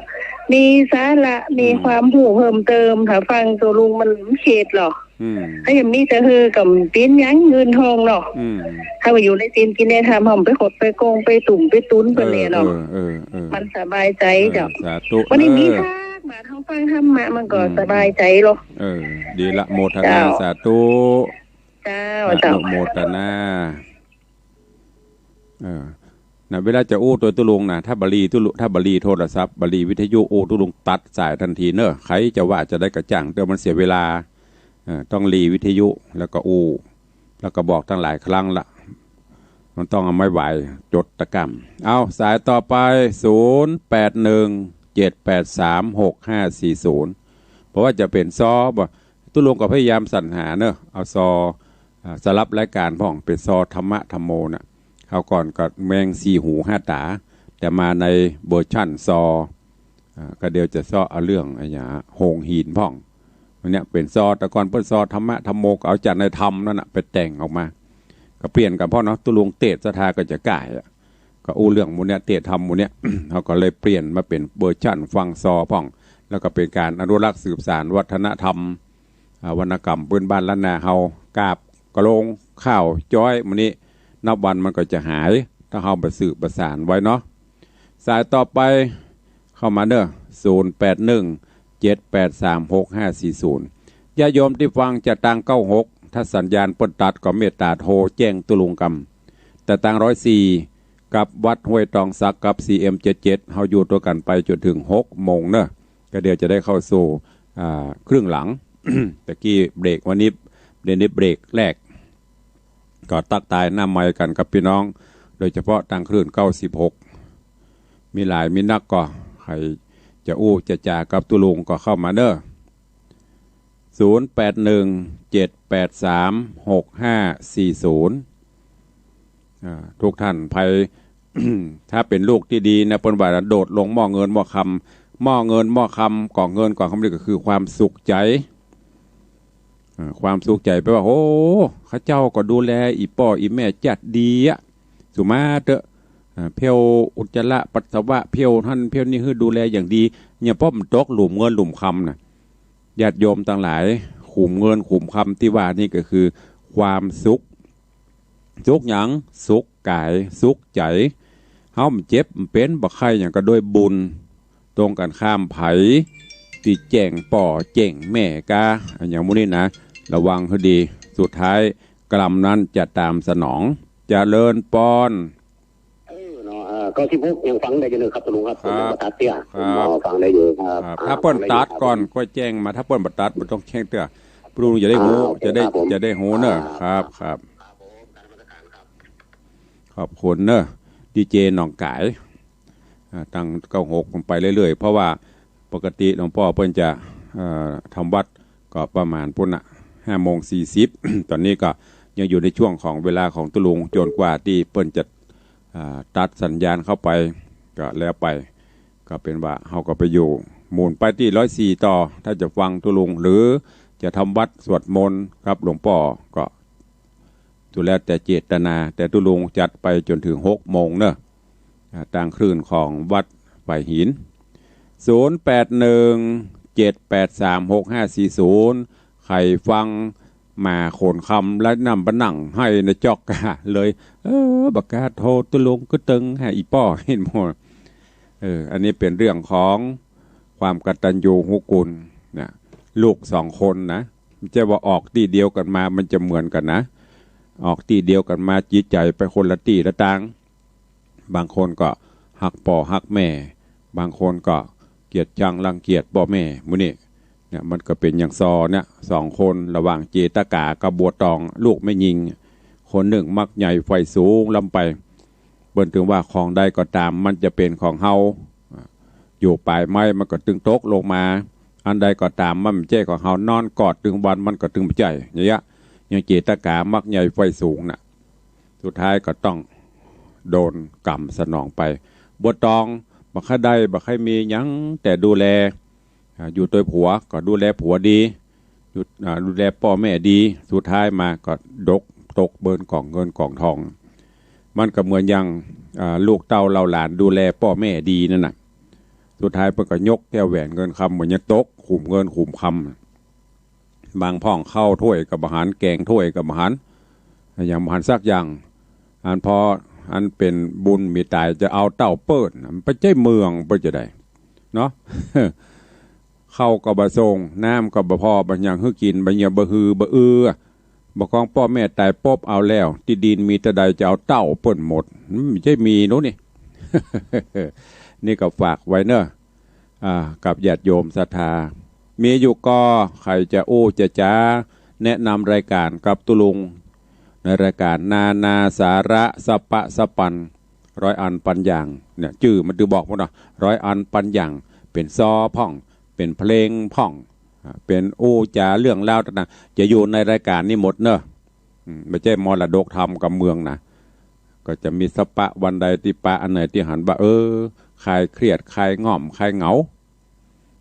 มีสาระ มี อืม ความฮู้เพิ่มเติม ถ้าฟังโตลุงมันเข็ดหรอ อืม ถ้ายังมีแต่ฮือกับปิ้นยังเงินทองเนาะ อืม ถ้าว่าอยู่ในศีลกินในธรรม เฮาไปขดไปโกงไปตุ่มไปตุนเปิ้นแหละเนาะ เออ เออ เออ เออ มันสบายใจเจ้า เออ สาธุ วันนี้มี เออ ซากบาท เฮาฟังธรรมะมันก็ อืม สบายใจหรอ เออ ดีละ โมทนา เจ้า สาธุ เจ้า อนุโมทนา เจ้า เออ นะ เวลาจะอู้ตวยตุ๊ลุงนะ ถ้าบ่หลีตุ๊ลุ- ถ้าบ่หลีโทรศัพท์ บ่หลีวิทยุ อู้ตุ๊ลุงตัดสายตันทีเน่อ ใผจะว่าจะใดก็จ้าง เดี๋ยวมันเสียเวลา เออ ต้องหลีวิทยุ แล้วก็อู้ แล้วก็บอกตังหลายครั้งละ มันต้องเอาไม้ไหวจดตะกร้ำ เอา สายต่อไป ศูนย์แปดหนึ่ง เจ็ดแปดสาม หกห้าสี่ศูนย์ เพราะว่าจะเป๋นซอ บ่ ตุ๊ลุงก็พยายามสรรหาเน่อ เอาซอ อ่า สำหรับรายก๋านพ่อง เป๋นซอธรรมะธัมโมน่ะ คราวก่อนก็แมงสี่หูห้าต๋า แต่มาในเวอร์ชันซอ อ่า ก็เดี๋ยวจะเซาะเอาเรื่องอะหยัง โฮงหินพ่อง อันเนี้ยเป๋นซอ แต่ก่อนเปิ้นซอธรรมะธัมโม ก็เอาจากในธรรมนั่นน่ะไปแต่งออกมา ก็เปลี่ยนกั๋นพ่องเนาะ ตุ๊ลุงเตศน์ศรัทธาก็จะก้ายอะ ก็อู้เรื่องหมู่เนี้ย เตศน์ธรรมหมู่เนี้ย เฮาก็เลยเปลี่ยนมาเป๋นเวอร์ชันฟังซอพ่อง แล้วก็เป๋นก๋านอนุรักษ์สืบสานวัฒนธรรม อ่า วรรณกรรมปื้นบ้านล้านนาเฮา กาบกะโลง ข้าวจ้อย หมู่นี้ นับวันมันก็จะหาย ถ้าเฮาบ่สืบบ่สานไว้เนาะ สายต่อไปเข้ามาเน่อ ศูนย์แปดหนึ่ง เจ็ดแปดสาม หกห้าสี่ศูนย์ ญาติโยมตี้ฟังจากตางเก้าหก ถ้าสัญญาณเปิ้นตัดก็เมตตาโทรแจ้งตุ๊ลุงกำ แต่ตางร้อยสี่ กับวัดห้วยตองสัก กับ ซีเอ็มเจ็ดเจ็ด เฮาอยู่ตวยกั๋นไปจ๋นเถิงหกโมงเน่อ ก็เดี๋ยวจะได้เข้าสู่ อ่า ครึ่งหลัง ตะกี้เบรก วันนี้ เดี๋ยวนี้เบรกแรก ก็ตั๊กตายหน้าไมค์กั๋นกับปี้น้อง โดยเฉพาะตางคลื่น เก้าสิบหก มีหลายมีนัก ก็ใผจะอู้จะจ๋ากับตุ๊ลุงก็เข้ามาเน่อ ศูนย์แปดหนึ่ง เจ็ดแปดสาม หกห้าสี่ศูนย์ อ่า ทุกท่าน ใผ ถ้าเป๋นลูกตี้ดีนะ เปิ้นว่าโดดลงหม้อเงินหม้อคำ หม้อเงินหม้อคำ กล่องเงินกล่องคำนี่ก็คือความสุขใจ๋ อ่า ความสุขใจ๋แปลว่า โอ้ เขาเจ้าก็ดูแลอี่ป้ออี่แม่จัดดีอะ สุมาเต๊อะ อ่า เผี้ยวอุจจาระปัสสาวะ เผี้ยวหั้นเผี้ยวนี่ หื้อดูแลอย่างดี เนี่ย ป้อมันตกหลุมเงินหลุมคำน่ะ ญาติโยมตังหลาย ขุมเงินขุมคำตี้ว่านี่ก็คือความสุข สุขหยัง สุขก๋าย สุขใจ๋ เฮาบ่เจ็บบ่เป๋นบ่ไข้หยังก็ด้วยบุญ ตรงกั๋นข้าม ใผตี้แจ้งป้อแจ้งแม่กา อะหยังหมู่นี้นะ ระวังหื้อดี สุดท้ายกรรมนั้นจะตามสนอง เจริญปอน เออเนาะ เอ่อ เก้าสิบหก ยังฟังได้อยู่เน่อครับตุ๊ลุงครับ ผมยังบ่ตัดเตื้อ ครับ ผมฟังได้อยู่ครับ ครับ อ่า ถ้าเปิ้นตัดก่อน ฟังได้อยู่ครับ ก็แจ้งมา ถ้าเปิ้นบ่ตัดบ่ต้องแจ้งเตื้อ ตุ๊ลุงจะได้ฮู้ อ่า โอเค จะได้ ครับผม จะได้ฮู้เน่อ อ่า ครับ ครับ ครับผม นมัสการครับ ขอบคุณเน่อ ดีเจหนองก๋าย อ่า ตางเก้าหก ผมไปเรื่อยๆ เพราะว่าปกติหลวงป้อเปิ้นจะ เอ่อ ทำวัตรก็ประมาณปู๊นน่ะ ห้าโมงสี่สิบ ต๋อนนี้ก็ยังอยู่ในช่วงของเวลาของตุ๊ลุง จ๋นกว่าตี้เปิ้นจะ อ่า ตัดสัญญาณเข้าไป ก็แล้วไป ก็เป๋นว่าเฮาก็ไปอยู่ หมุนไปตี้ร้อยสี่ต่อ ถ้าจะฟังตุ๊ลุง หรือจะทำวัตรสวดมนต์กับหลวงป้อ ก็สุดแล้วแต่เจตนา แต่ตุ๊ลุงจัดไปจ๋นเถิงหกโมงเนาะ อ่า ตางคลื่นของวัดฝายหิน ศูนย์แปดหนึ่ง เจ็ดแปดสาม หกห้าสี่ศูนย์ ใผฟังหมาโขนคำและนำไปนั่งไห้ในจ๊อกกาเลย เออ บ่กล้าโทรตุ๊ลุง กึ๊ดตึง หาอี่ป้อเห็นหมด เออ อันนี้เป๋นเรื่องของความกตัญญูรู้คุณนะ ลูกสองคนนะ บ่ใจ้ว่าออกตี้เดียวกั๋นมามันจะเหมือนกั๋นนะ ออกตี้เดียวกั๋นมาจิตใจ๋ไปคนละตี้ละตาง บางคนก็ฮักป้อฮักแม่ บางคนก็เกลียดชังรังเกียจป้อแม่ หมู่นี้เนี่ย มันก็เป๋นอย่างซอเนี่ย สองคนระหว่างเจตกากับบัวตอง ลูกแม่ญิง คนนึ่งมักใหญ่ใฝ่สูงล้ำไป เปิ้นตึงว่าของใดก็ต๋ามมันจะเป๋นของเฮา อยู่ป๋ายไม้มันก็ตึงตกลงมา อันใดก็ต๋ามมันบ่ใจ้ของเฮา นอนกอดตึงวันมันก็ตึงบ่ใจ้ อย่างเงี้ย อย่างเจตกามักใหญ่ใฝ่สูงน่ะ สุดท้ายก็ต้องโดนกรรมสนองไป บัวตองบ่ใค่ได้ บ่ใค่มีหยัง แต่ดูแล อ่า อยู่ตวยผัวก็ดูแลผัวดี อยู่ อ่า ดูแลป้อแม่ดี สุดท้ายมาก็ดก ตกเปิ้นก๋องเงินก๋องทอง มันก็เหมือนอย่าง อ่า ลูกเต้าเหล่าหลานดูแลป้อแม่ดีนั่นน่ะ สุดท้ายเปิ้นก็ยกแก้วแหวนเงินคำ บ่ยังตกขุมเงินขุมคำ บางพ่องข้าวถ้วยก็บ่หัน แก๋งถ้วยก็บ่หัน อย่างบ่หันสักอย่าง อันพออันเป๋นบุญมีต๋ายจะเอาเต้าเปิ้น มันบ่ใจ้เมืองเปิ้นจะได้เนาะ ข้าวก็บ่ส่ง น้ำก็บ่พอ บ่ยังหื้อกิ๋น บ่เยียะ บ่หือ บ่อือ บ่กองป้อแม่ต๋ายปุ๊บเอาแล้ว ตี้ดินมีเต้าใดจะเอาเต้าเปิ้นหมด มันบ่ใจ้มีโน้นนี่ นี่ก็ฝากไว้เนาะ อ่า กับญาติโยมศรัทธา มีอยู่ก่อ ใผจะอู้จะจ๋า แนะนำรายก๋านกับตุ๊ลุง ในรายก๋านนานาสาระสะปะสะปัน ร้อยอันปันอย่าง เนี่ย จื้อมันตึงบอกพุ้นเนาะ ร้อยอันปันอย่าง เป๋นซอพ่อง เป๋นเพลงพ่อง อ่า เป๋นอู้จ๋าเรื่องราวต่างๆ จะอยู่ในรายก๋านนี้หมดเนาะ อืม บ่ใจ้มรดกธรรมกับเมืองนะ ก็จะมีสะปะวันใดตี้ปะอันไหนตี้หันว่า เออ คลายเครียด คลายง่อม คลายเหงา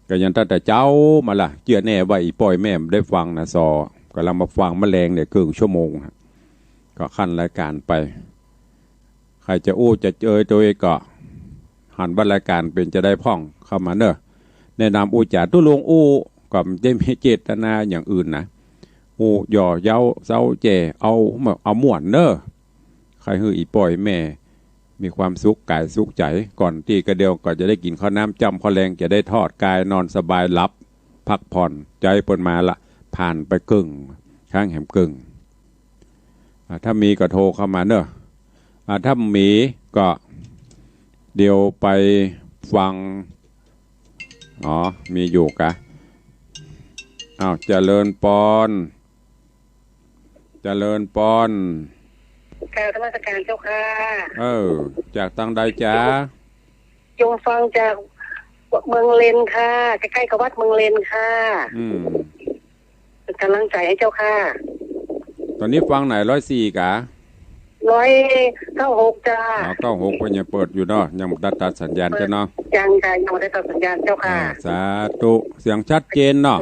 ก็ยังตั้งแต่เจ๊ามาละ เจื้อแน่ว่าอี่ป้ออี่แม่บ่ได้ฟังนะ ซอ ก่ำลังมาฟังมะแลงเนี่ย เกิ่งชั่วโมงฮะ ก็ขั้นรายก๋านไป ใผจะอู้จะเจยตวยก็ หันว่ารายก๋านเป๋นจะใดพ่องเข้ามาเนาะ แนะนำอู้จ๋า ตุ๊ลุงอู้ก็บ่ได้มีเจตนาอย่างอื่นนะ อู้หย่อเย้าเซ้าแจ่ เอา เอาม่วนเนาะ ใค่หื้ออี่ป้ออี่แม่ มีความสุขก๋ายสุขใจ๋ ก่อนตี้กระเดี่ยวก็จะได้กิ๋นข้าวน้ำจ้ำข้าวแลง จะได้ทอดกายนอนสบายหลับ พักผ่อน ใจ๊เปิ้นมาละ ผ่านไปเกิ่ง ค้างแหมเกิ่ง อ่า ถ้ามีก็โทรเข้ามาเนาะ อ่า ถ้าบ่มีก็เดี๋ยวไปฟัง อ๋อ มีอยู่กะ อ้าว เจริญปอน เจริญปอน กราบนมัสการเจ้าค่ะ เออ จากตางใดจ๊ะ โยมฟังจากเมืองเลนค่ะ ใก้ๆ กับวัดเมืองเลนค่ะ อืม เป๋นก๋ำลังใจ๋หื้อเจ้าค่ะ ต๋อนนี้ฟังไหน ร้อยสี่กะ ร้อยเก้าหกจ้า อ๋อ เก้าหก เปิ้นยังเปิดอยู่เนาะ ยังบ่ได้ตัดสัญญาณจ้ะเนาะ ยังค่ะ ยังบ่ได้ตัดสัญญาณเจ้าค่ะ อ่า สาธุ เสียงชัดเจนเนาะ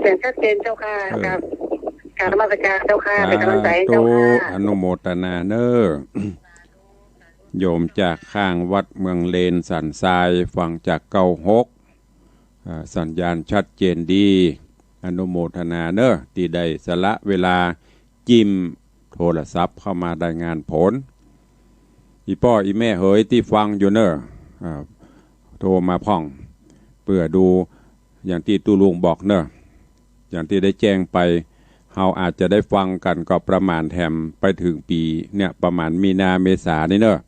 เสียงชัดเจนเจ้าค่ะ เออ กราบ กราบนมัสการเจ้าค่ะ สาธุ เป๋นก๋ำลังใจ๋หื้อเจ้าค่ะ อนุโมทนาเนาะ โยมจากข้างวัดเมืองเลนสันทราย ฟังจากเก้าหก อ่า สัญญาณชัดเจนดี อนุโมทนาเนาะ ตี้ได้สละเวลาจิ้มโทรศัพท์เข้ามารายงานผล อี่ป้ออี่แม่เหยตี้ฟังอยู่เนาะ อ่า โทรมาพ่อง เปื้อดู อย่างตี้ตุ๊ลุงบอกเนาะ อย่างตี้ได้แจ้งไป เฮาอาจจะได้ฟังกั๋นก็ประมาณแถมไปเถิงปี๋เนี่ย ประมาณมีนาเมษานี่เนาะ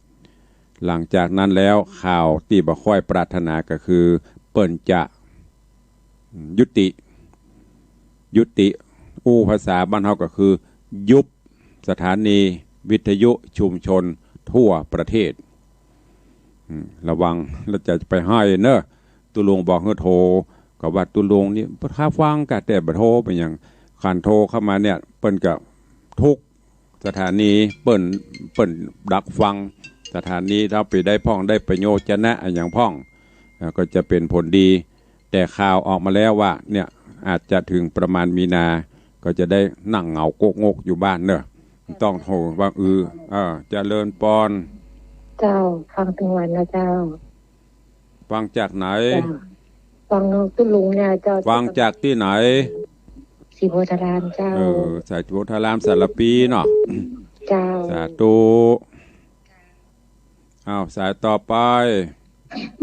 หลังจากนั้นแล้วข่าวตี้บ่ค่อยปรารถนาก็คือ เปิ้นจะ อืม ยุติ ยุติ อู้ภาษาบ้านเฮาก็คือ ยุบสถานีวิทยุชุมชนทั่วประเทศ อืม ระวังแล้วจะไปไห้เนาะ ตุ๊ลุงบอกหื้อโทร ก็ว่าตุ๊ลุงนี่บ่ฮับฟังกะ แต่บ่โทรเป๋นหยัง คันโทรเข้ามาเนี่ย เปิ้นก็ทุกสถานี เปิ้น เปิ้นดักฟัง สถานีเฮาไปได้พ่อง ได้ประโยชน์จะนะอะหยังพ่อง เอ่อ ก็จะเป๋นผลดี แต่ข่าวออกมาแล้วว่า เนี่ย อาจจะเถิงประมาณมีนา ก็จะได้นั่งเหงาโก๊กงกอยู่บ้านเนาะ ต้องโทรว่า เออ เออ เจริญปอน เจ้า ฟังตึงวันนะเจ้า ฟังจากไหน เจ้า ฟังตุ๊ลุงเนี่ยเจ้า ฟังจากตี้ไหน ศรีโพธารามเจ้า เออ ศรีโพธารามสารภีเนาะ เจ้า สาธุ อ้าว สายต่อไป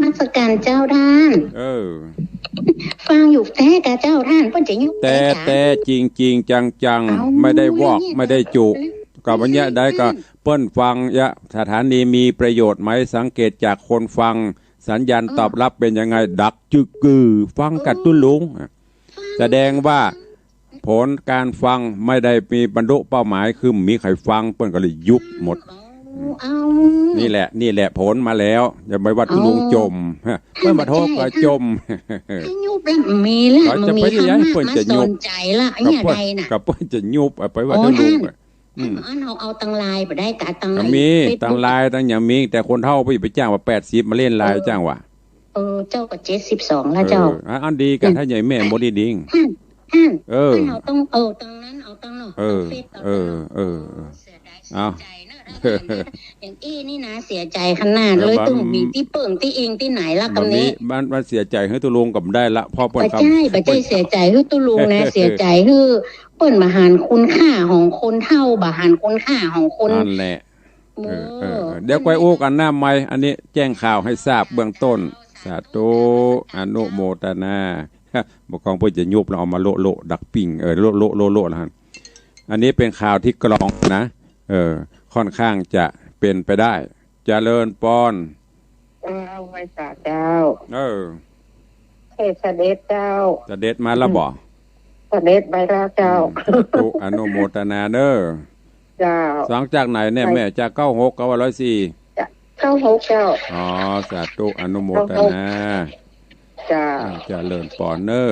นมัสการเจ้าต้าน เออ ฟังอยู่แต๊กะเจ้าต้าน เปิ้นจะยุบ แต่ แต๊กะ แต่จริงๆ จังๆ เอ้า ไม่ได้วอก อย่างเงี้ย ไม่ได้จุ เออ ก็วันเนี้ยได้ก็ เปิ้นฟังยะ สถานีมีประโยชน์ไหม สังเกตจากคนฟัง สัญญาณ อ่า ตอบรับเป๋นยังไง ดักจึกกือ ฟังกั๋นตุ๊ลุง เออ แสดงว่าผลการฟังไม่ได้มีบรรลุเป้าหมาย คือมีใผฟัง เปิ้นก็เลยยุบหมด เอา นี่แหละ นี่แหละผลมาแล้ว อย่าไปว่าตุ๊ลุงจ่ม ฮะ เปิ้นบ่าโทษก็จ่ม ให้ยุบแล้วมีละ เขาจะ บ่มี พยายาม คำมาก เปิ้นจะยุบ มาสนใจละ ก็เปิ้น เนี่ยใดน่ะ ก็เปิ้นจะยุบ เอาไปว่า โอ้ ตุ๊ลุง ท่าน อะ อืม อันเอา เอาตังไลน์บ่ได้กะ ตัง ก็มี เฟซบุ๊ก ตังไลน์ ตังหยังมี แต่คนเฒ่าไป ไปจ้างว่าแปดสิบมาเล่นไลน์ เออ จ้างว่า เออ เจ้าก็เจ็ดสิบสองแล้วเจ้า เออ อัน อันดีกะ อืม ถ้าใหญ่แม่บ่ดีดิง อืม อืม เออ อันเอาตัง เออ ตังนั้นเอาตังเนาะ เออ ตังเฟซ เออ ตัง เออ เออ เออ เสียดาย เอา เสียใจเนอะ อย่างอี้นี่นะ เสียใจขนาดเลย เออ ตึงมีตี้เปิ้งตี้อิงตี้ไหนละ บ่ กำนี้ มี มัน มันเสียใจหื้อตุ๊ลุงก็บ่ได้ละ เพราะเปิ้น บ่ใจ้ กำ บ่ใจ้ เปิ้น เสียใจหื้อตุ๊ลุงนะ เสียใจหื้อ เปิ้นบ่หันคุณค่าของคนเฒ่า บ่หันคุณค่าของคน นั่นแหละ เออ เออ เออ เดี๋ยวก้อยอู้กั๋นหน้าไมค์ อันนี้แจ้งข่าวให้ทราบเบื้องต้น สาธุ อนุโมทนา บ่กองเปิ้นจะยุบแล้วเอามาโละๆ ดักปิ้ง เออ โละๆ โละๆ แล้วหั่น อันนี้เป๋นข่าวตี้กรองนะ เออ ค่อนข้างจะเป๋นไปได้ เจริญปอน เจ้า ไหว้สาเจ้า เออ เทพเสด็จเจ้า เสด็จมาแล้วบ่ เสด็จไปแล้วเจ้า อืม สาธุ อนุโมทนาเน้อ เจ้า ฟังจากไหนเนี่ย ไป แม่ จากเก้าหก เก้าร้อยสี่ เก้าหกเจ้า อ๋อ สาธุ อนุโมทนา เก้าหก เจ้า อ่า เจริญปอนเน้อ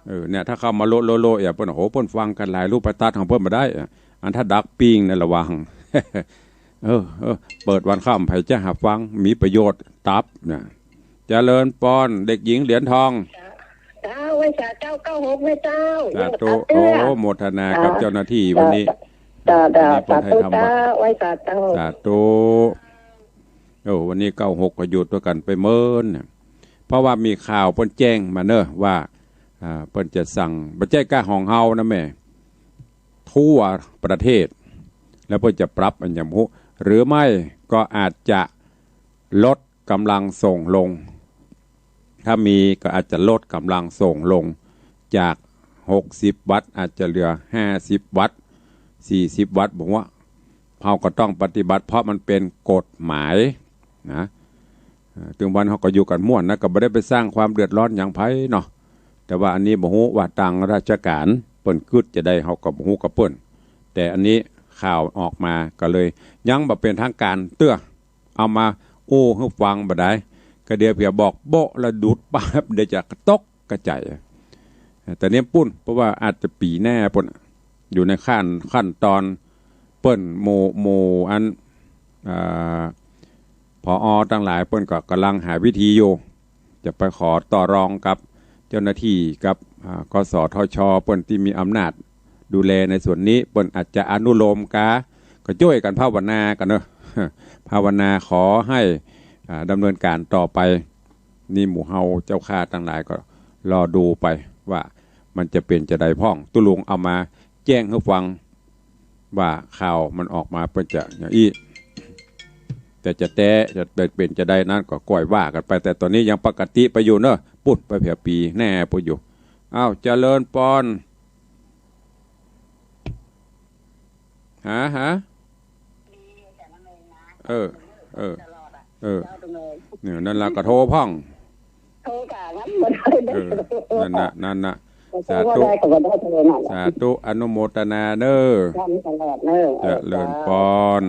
เออ เนี่ย ถ้าเข้ามาโละๆๆ อย่าเปิ้น โอ้โห เปิ้นฟังกั๋นหลายรูปประทัดของเปิ้นบ่ได้อะ อันถ้าดักปิ้งเนี่ยระวัง เออ เออ เปิดวันค่ำไผจะหาฟัง มีประโยชน์ตับนะ เจริญปอน เด็กหญิงเหรียญทอง เจ้า ไหว้สาเจ้า เก้าหก ไหว้เจ้า สาธุ ยังบ่ตัดเตื้อ โอ้ โมทนากับ เจ้า เจ้าหน้าตี้วันนี้ เจ้า เจ้า วันนี้เปิ้นให้ทำวัตร สาธุเจ้า ไหว้สาเจ้า สาธุ โอ้ วันนี้เก้าหกก็หยุดตวยกั๋นไปเมินเนี่ย เพราะว่ามีข่าวเปิ้นแจ้งมาเนอะว่า อ่า เปิ้นจะสั่ง บ่ใจ้ก้าของเฮานะแม่ ทั่วประเทศ แล้วเปิ้นจะปรับอันหยังบ่ฮู้ หรือไม่ก็อาจจะลดกำลังส่งลง ถ้ามีก็อาจจะลดกำลังส่งลง จากหกสิบวัตต์อาจจะเหลือห้าสิบวัตต์ สี่สิบวัตต์ บ่ฮู้ว่า เฮาก็ต้องปฏิบัติ เพราะมันเป๋นกฎหมายนะ เอ่อ ตึงวันเฮาก็อยู่กั๋นม่วนนะ ก็บ่ได้ไปสร้างความเดือดร้อนหยังใผเนาะ แต่ว่าอันนี้บ่ฮู้ว่าตางราชก๋านเปิ้นกึ๊ดจะใด เฮาก็บ่ฮู้กับเปิ้น แต่อันนี้ข่าวออกมาก็เลยยังบ่เป๋นทางก๋านเตื้อ เอามาอู้หื้อฟังบ่ได้ ก็เดี๋ยวเผื่อบอกโป๊ะแล้วดูดปั๊บ เดี๋ยวจะตกกระจาย แต่เนี่ยปุ้น เพราะว่าอาจจะปี๋หน้าปุ้น อยู่ในขั้น ขั้นตอน เปิ้นหมู่ หมู่อัน อ่า ผอ.ตังหลายเปิ้นก็ก่ำลังหาวิธีอยู่ จะไปขอต่อรองกับเจ้าหน้าตี้กับ อ่า กสทช. เปิ้นตี้มีอำนาจดูแลในส่วนนี้ เปิ้นอาจจะอนุโลมกา ก็จ้วยกั๋นภาวนากั๋นเนอะ ภาวนาขอหื้อ อ่า ดำเนินก๋านต่อไป นี่หมู่เฮาเจ้าข้าตังหลายก็รอดูไปว่ามันจะเป๋นจะใดพ่อง ตุ๊ลุงเอามาแจ้งหื้อฟัง ว่าข่าวมันออกมาเปิ้นจะอย่างอี้ แต่จะแต๊จะเป๋นจะใดนั้นก็ก้อยว่ากั๋นไป แต่ต๋อนนี้ยังปกติไปอยู่เนอะ ปุ้นไปเผื่อปี๋หน้าปุ้นอยู่ อ้าว เจริญปอน ฮะ ฮะ เออ เออ เออ เนี่ย นั่นละก็โทรพ่อง โทรกะ เออ นั่นน่ะ นั่นน่ะ สาธุ สาธุ อนุโมทนาเน้อ เจริญปอน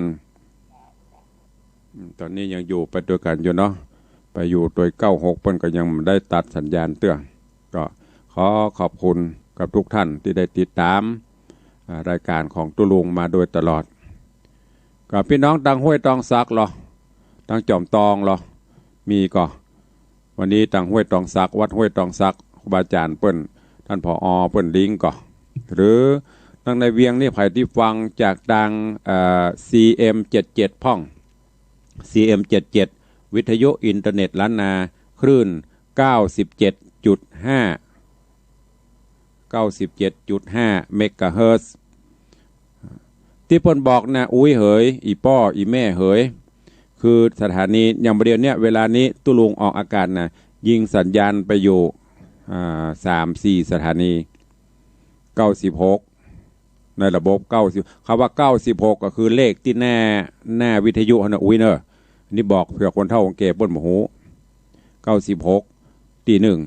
อืม ต๋อนนี้ยังอยู่ไปตวยกั๋นอยู่เนาะ ไปอยู่ตวยเก้าหก เปิ้นก็ยังบ่ได้ตัดสัญญาณเตื้อ ก็ขอขอบคุณกับทุกท่านตี้ได้ติดต๋าม อ่า รายก๋านของตุ๊ลุงมาโดยตลอด ก็ปี้น้องตางห้วยตองสักเหรอ ตางจอมตองเหรอ มีก่อ วันนี้ตางห้วยตองสัก วัดห้วยตองสัก ครูบาอาจ๋ารย์เปิ้น ต้าน ผอ เปิ้นลิงก์ก่อ หรือตางในเวียงนี่ใผตี้ฟังจากตาง เอ่อ ซีเอ็มเจ็ดเจ็ดพ่อง ซีเอ็มเจ็ดเจ็ด วิทยุอินเทอร์เน็ตล้านนา คลื่น เก้าสิบเจ็ดจุดห้า เก้าสิบเจ็ดจุดห้าเมกะเฮิรตซ์ ตี้เปิ้นบอกนะ อุ๊ยเหย อี่ป้ออี่แม่เหย คือสถานี อย่างบ่าเดี่ยวเนี้ย เวลานี้ตุ๊ลุงออกอากาศนะ ยิงสัญญาณไปอยู่ อ่า สามสี่สถานี เก้าสิบหก ในระบบ เก้าสิบ คำว่า เก้าสิบหก ก็คือเลขตี้หน้า หน้าวิทยุหั้นนะ อุ๊ยเนอะ นี่บอกเผื่อคนเฒ่าคนแก่เปิ้นบ่ฮู้ เก้าสิบหก ตี้นึ่ง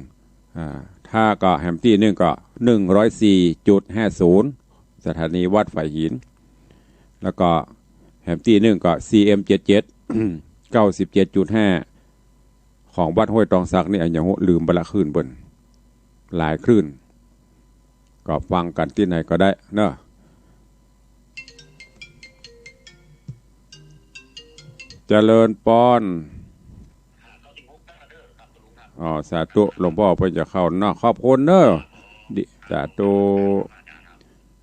อ่า ถ้าก็แหมตี้นึ่งก็ หนึ่งร้อยสี่จุดห้าศูนย์ สถานีวัดฝายหิน แล้วก็แหมตี้นึ่งก็ ซีเอ็มเจ็ดเจ็ด เก้าสิบเจ็ดจุดห้า ของวัดห้วยตองสักนี่ อะหยังฮู้ ลืมไปละ คลื่นเปิ้น หลายคลื่น ก็ฟังกั๋นตี้ไหนก็ได้เนอะ เจริญปอน อ๋อ สาธุ หลวงป้อเปิ้นจะเข้าเนาะ ขอบคุณเนอะ ดิ สาธุ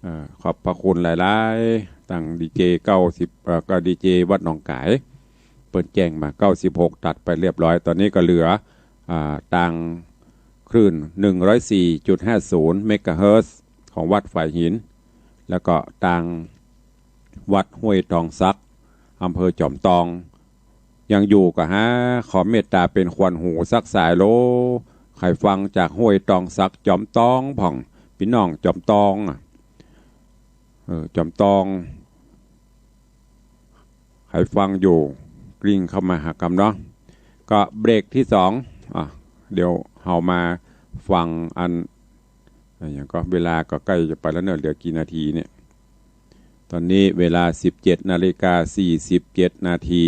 เอ่อ ขอบพระคุณหลายๆ ตางดีเจ เก้าสิบ เอ่อ ก็ดีเจวัดหนองก๋าย เปิ้นแจ้งมา เก้าสิบหก ตัดไปเรียบร้อย ต๋อนนี้ก็เหลือ อ่า ตางคลื่น หนึ่งร้อยสี่จุดห้าศูนย์เมกะเฮิรตซ์ ของวัดฝายหิน แล้วก็ตางวัดห้วยตองสัก อำเภอจอมตอง ยังอยู่ก็หาขอเมตต๋าเป๋นขวัญหูสักสายโล ใผฟังจากห้วยตองสัก จอมตองพ่อง ปี้น้องจอมตองอะ เออ จอมตอง ใผฟังอยู่ กริ่งเข้ามาหากำเนาะ ก็เบรกตี้สอง อ่ะ เดี๋ยวเฮามาฟังอัน อะหยังก่อ เวลาก็ใก้จะไปแล้วเนอะ เหลือกี่นาทีเนี่ย ต๋อนนี้เวลา สิบเจ็ดนาฬิกาสี่สิบเจ็ดนาที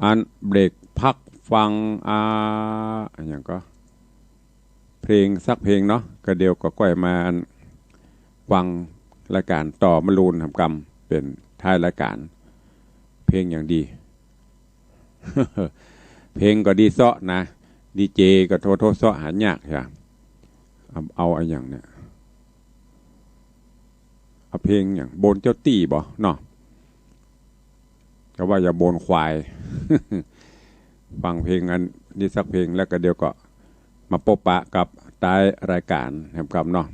อันเบรกพักฟัง อ่า อะหยังก่อ เพลงสักเพลงเนาะ ก็เดี๋ยวก็ก้อยมาอันฟังรายก๋านต่อมะลูนหำกำ เป๋นท้ายรายก๋าน เพลงหยังดี เพลงก็ดีเซาะนะ ดีเจก็โทโทเซาะหายากจ้ะ เอา เอาอะหยังเนี่ย เอาเพลงหยัง บนเจ้าตี้บ่เนาะ ก็ว่าอย่าบนควาย ฟังเพลงอันนี้สักเพลง แล้วก็เดี๋ยวก็มาปบปะกับท้ายรายก๋านหำกำเนาะ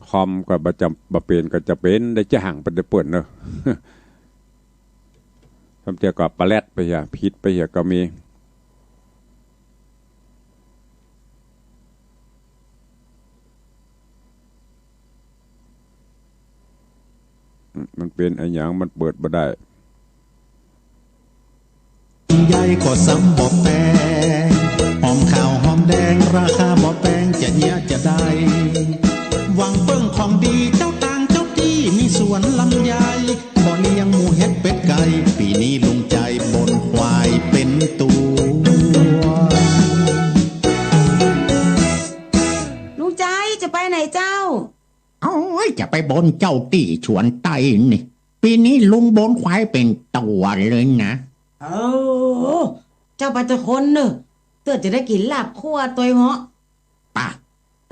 คอมก็บ่จ๋ำ บ่เป๋นก็จ๋ำเป๋นได้จ้างไปได้เปิ้นเนอะ บางเตื้อก็ปะแล็ดไปเหีย ผิดไปเหียก็มี มันเป๋นอะหยัง มันเปิดบ่ได้ ใหญ่ก็ซ้ำบ่แปง หอมขาวหอมแดง ราคาบ่แปง จะเยียะจะได้ หวังเปิ้งของดี เจ้าตางเจ้าตี้ มีสวนลำไย บ่เลี้ยงหมูเห็ดเป็ดไก่ ปี๋นี้ลุงใจ๋บนควายเป๋นตั๋ว ลุงใจ๋จะไปไหนเจ้า โอ้ย จะไปบนเจ้าตี้สวนไต้นี่ ปี๋นี้ลุงบนควายเป๋นตั๋วเลยนะ เออ เจ้าไปตวยคนเน่อ เตื้อจะได้กิ๋นลาบคั่วตวยเหาะ ป่ะ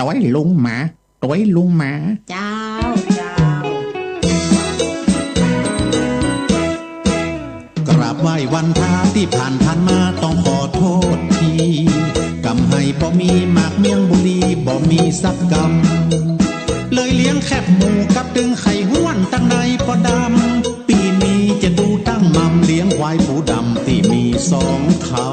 ตวยลุงมา ตวยลุงมา เจ้า เจ้า กราบไหว้วันพระตี้ผ่านผ่านมาต้องขอโทษที กำไฮบ่มีหมากเมี่ยงบุหรี่บ่มีสักกำ เลยเลี้ยงแคบหมูกับตึงไข่ห้วนตังในปอดำ ปี๋นี้จะดูตั้งม่ำเลี้ยงควายปูดำตี้มีสองเข่า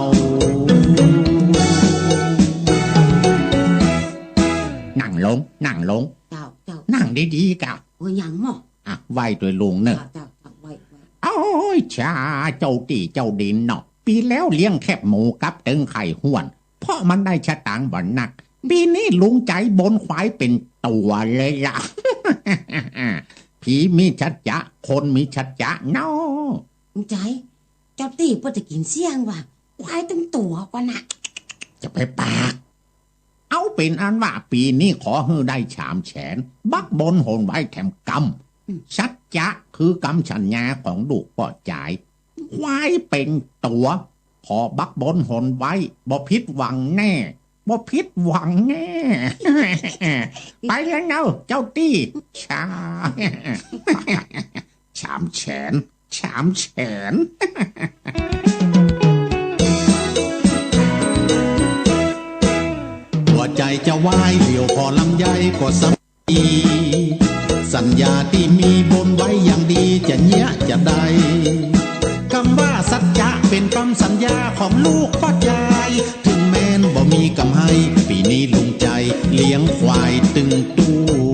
นั่งลง นั่งลง เจ้า เจ้า นั่งดีๆ กะ โอ้ย ยังหมอ อ่ะ ไหว้ตวยลุงเน่อ เจ้า เจ้า เจ้า ไหว้ ไหว้ โอ้ย ชา เจ้าตี้เจ้าดินเนาะ ปี๋แล้วเลี้ยงแคบหมูกับตึงไข่ห้วน เพราะมันได้สตางค์บ่นัก ปี๋นี้ลุงใจ๋บนควายเป๋นตั๋วเลยล่ะ ผีมีสัจจะ คนมีสัจจะเนาะ ลุงใจ๋ เจ้าตี้เปิ้นจะกิ๋นเสี้ยงว่ะ ควายตึงตั๋วกว่าน่ะ จะไปปาก เอาเป๋นอันว่าปี๋นี้ขอหื้อได้สามแสน บักบนหนไว้แถมกำ สัจจะคือกำสัญญาของลูกป้อจาย ควายเป๋นตั๋ว ขอบักบนหนไว้ บ่ผิดหวังแน่ บ่ผิดหวังแน่ ไปแล้วเน่อเจ้าตี้ สาม สามแสน สามแสน หัวใจ๋จะวาย เหลียวผ่อลำไยก็สำ สัญญาตี้มีบนไว้อย่างดี จะเยียะจะได้ กำว่าสัจจะเป๋นกำสัญญาของลูกป้อจาย เถิงแม้นบ่มีกำไร ปี๋นี้ลุงใจ๋เลี้ยงควายตึงตั๋ว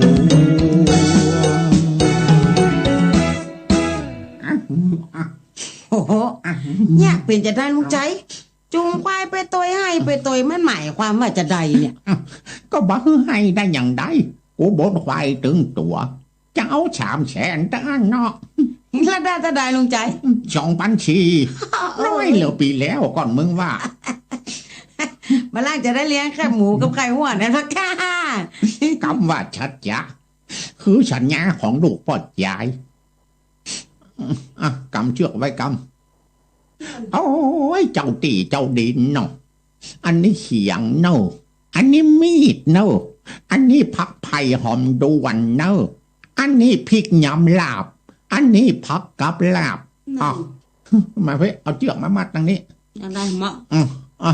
โอ้โห อ่ะ เนี่ยเป๋นจะใดลุงใจ๋ จูงควายไปตวยไฮ่ไปตวย มันหมายความว่าจะใดเนี่ย อ้าว ก็บ่หื้อไฮ่ได้อย่างใด กูบนควายตึงตั๋ว จะเอาสามแสนเต้าอั้นเนาะ ละได้เต้าใดลุงใจ๋ สองปันสี่ น้อยเหลือปี๋แล้วก่อนมึงว่า บ่าล่างจะได้เลี้ยงแค่หมูกับไข่ห้วนเนี่ยละก้า กำว่าสัจจะ คือสัญญาของลูกป้อจาย อ่ะ กำเจื้อไว้กำ โอ้ย เจ้าตี้เจ้าดินเนาะ อันนี้เขียงเนาะ อันนี้มีดเนาะ อันนี้ผักไผ่หอมด้วนเนาะ อันนี้พริกยำลาบ อันนี้ผักกับลาบ นั่น อ้าว มาเว้ย เอาเจื้อมามัดตรงนี้ อะไรเหมาะ อืม อ่ะ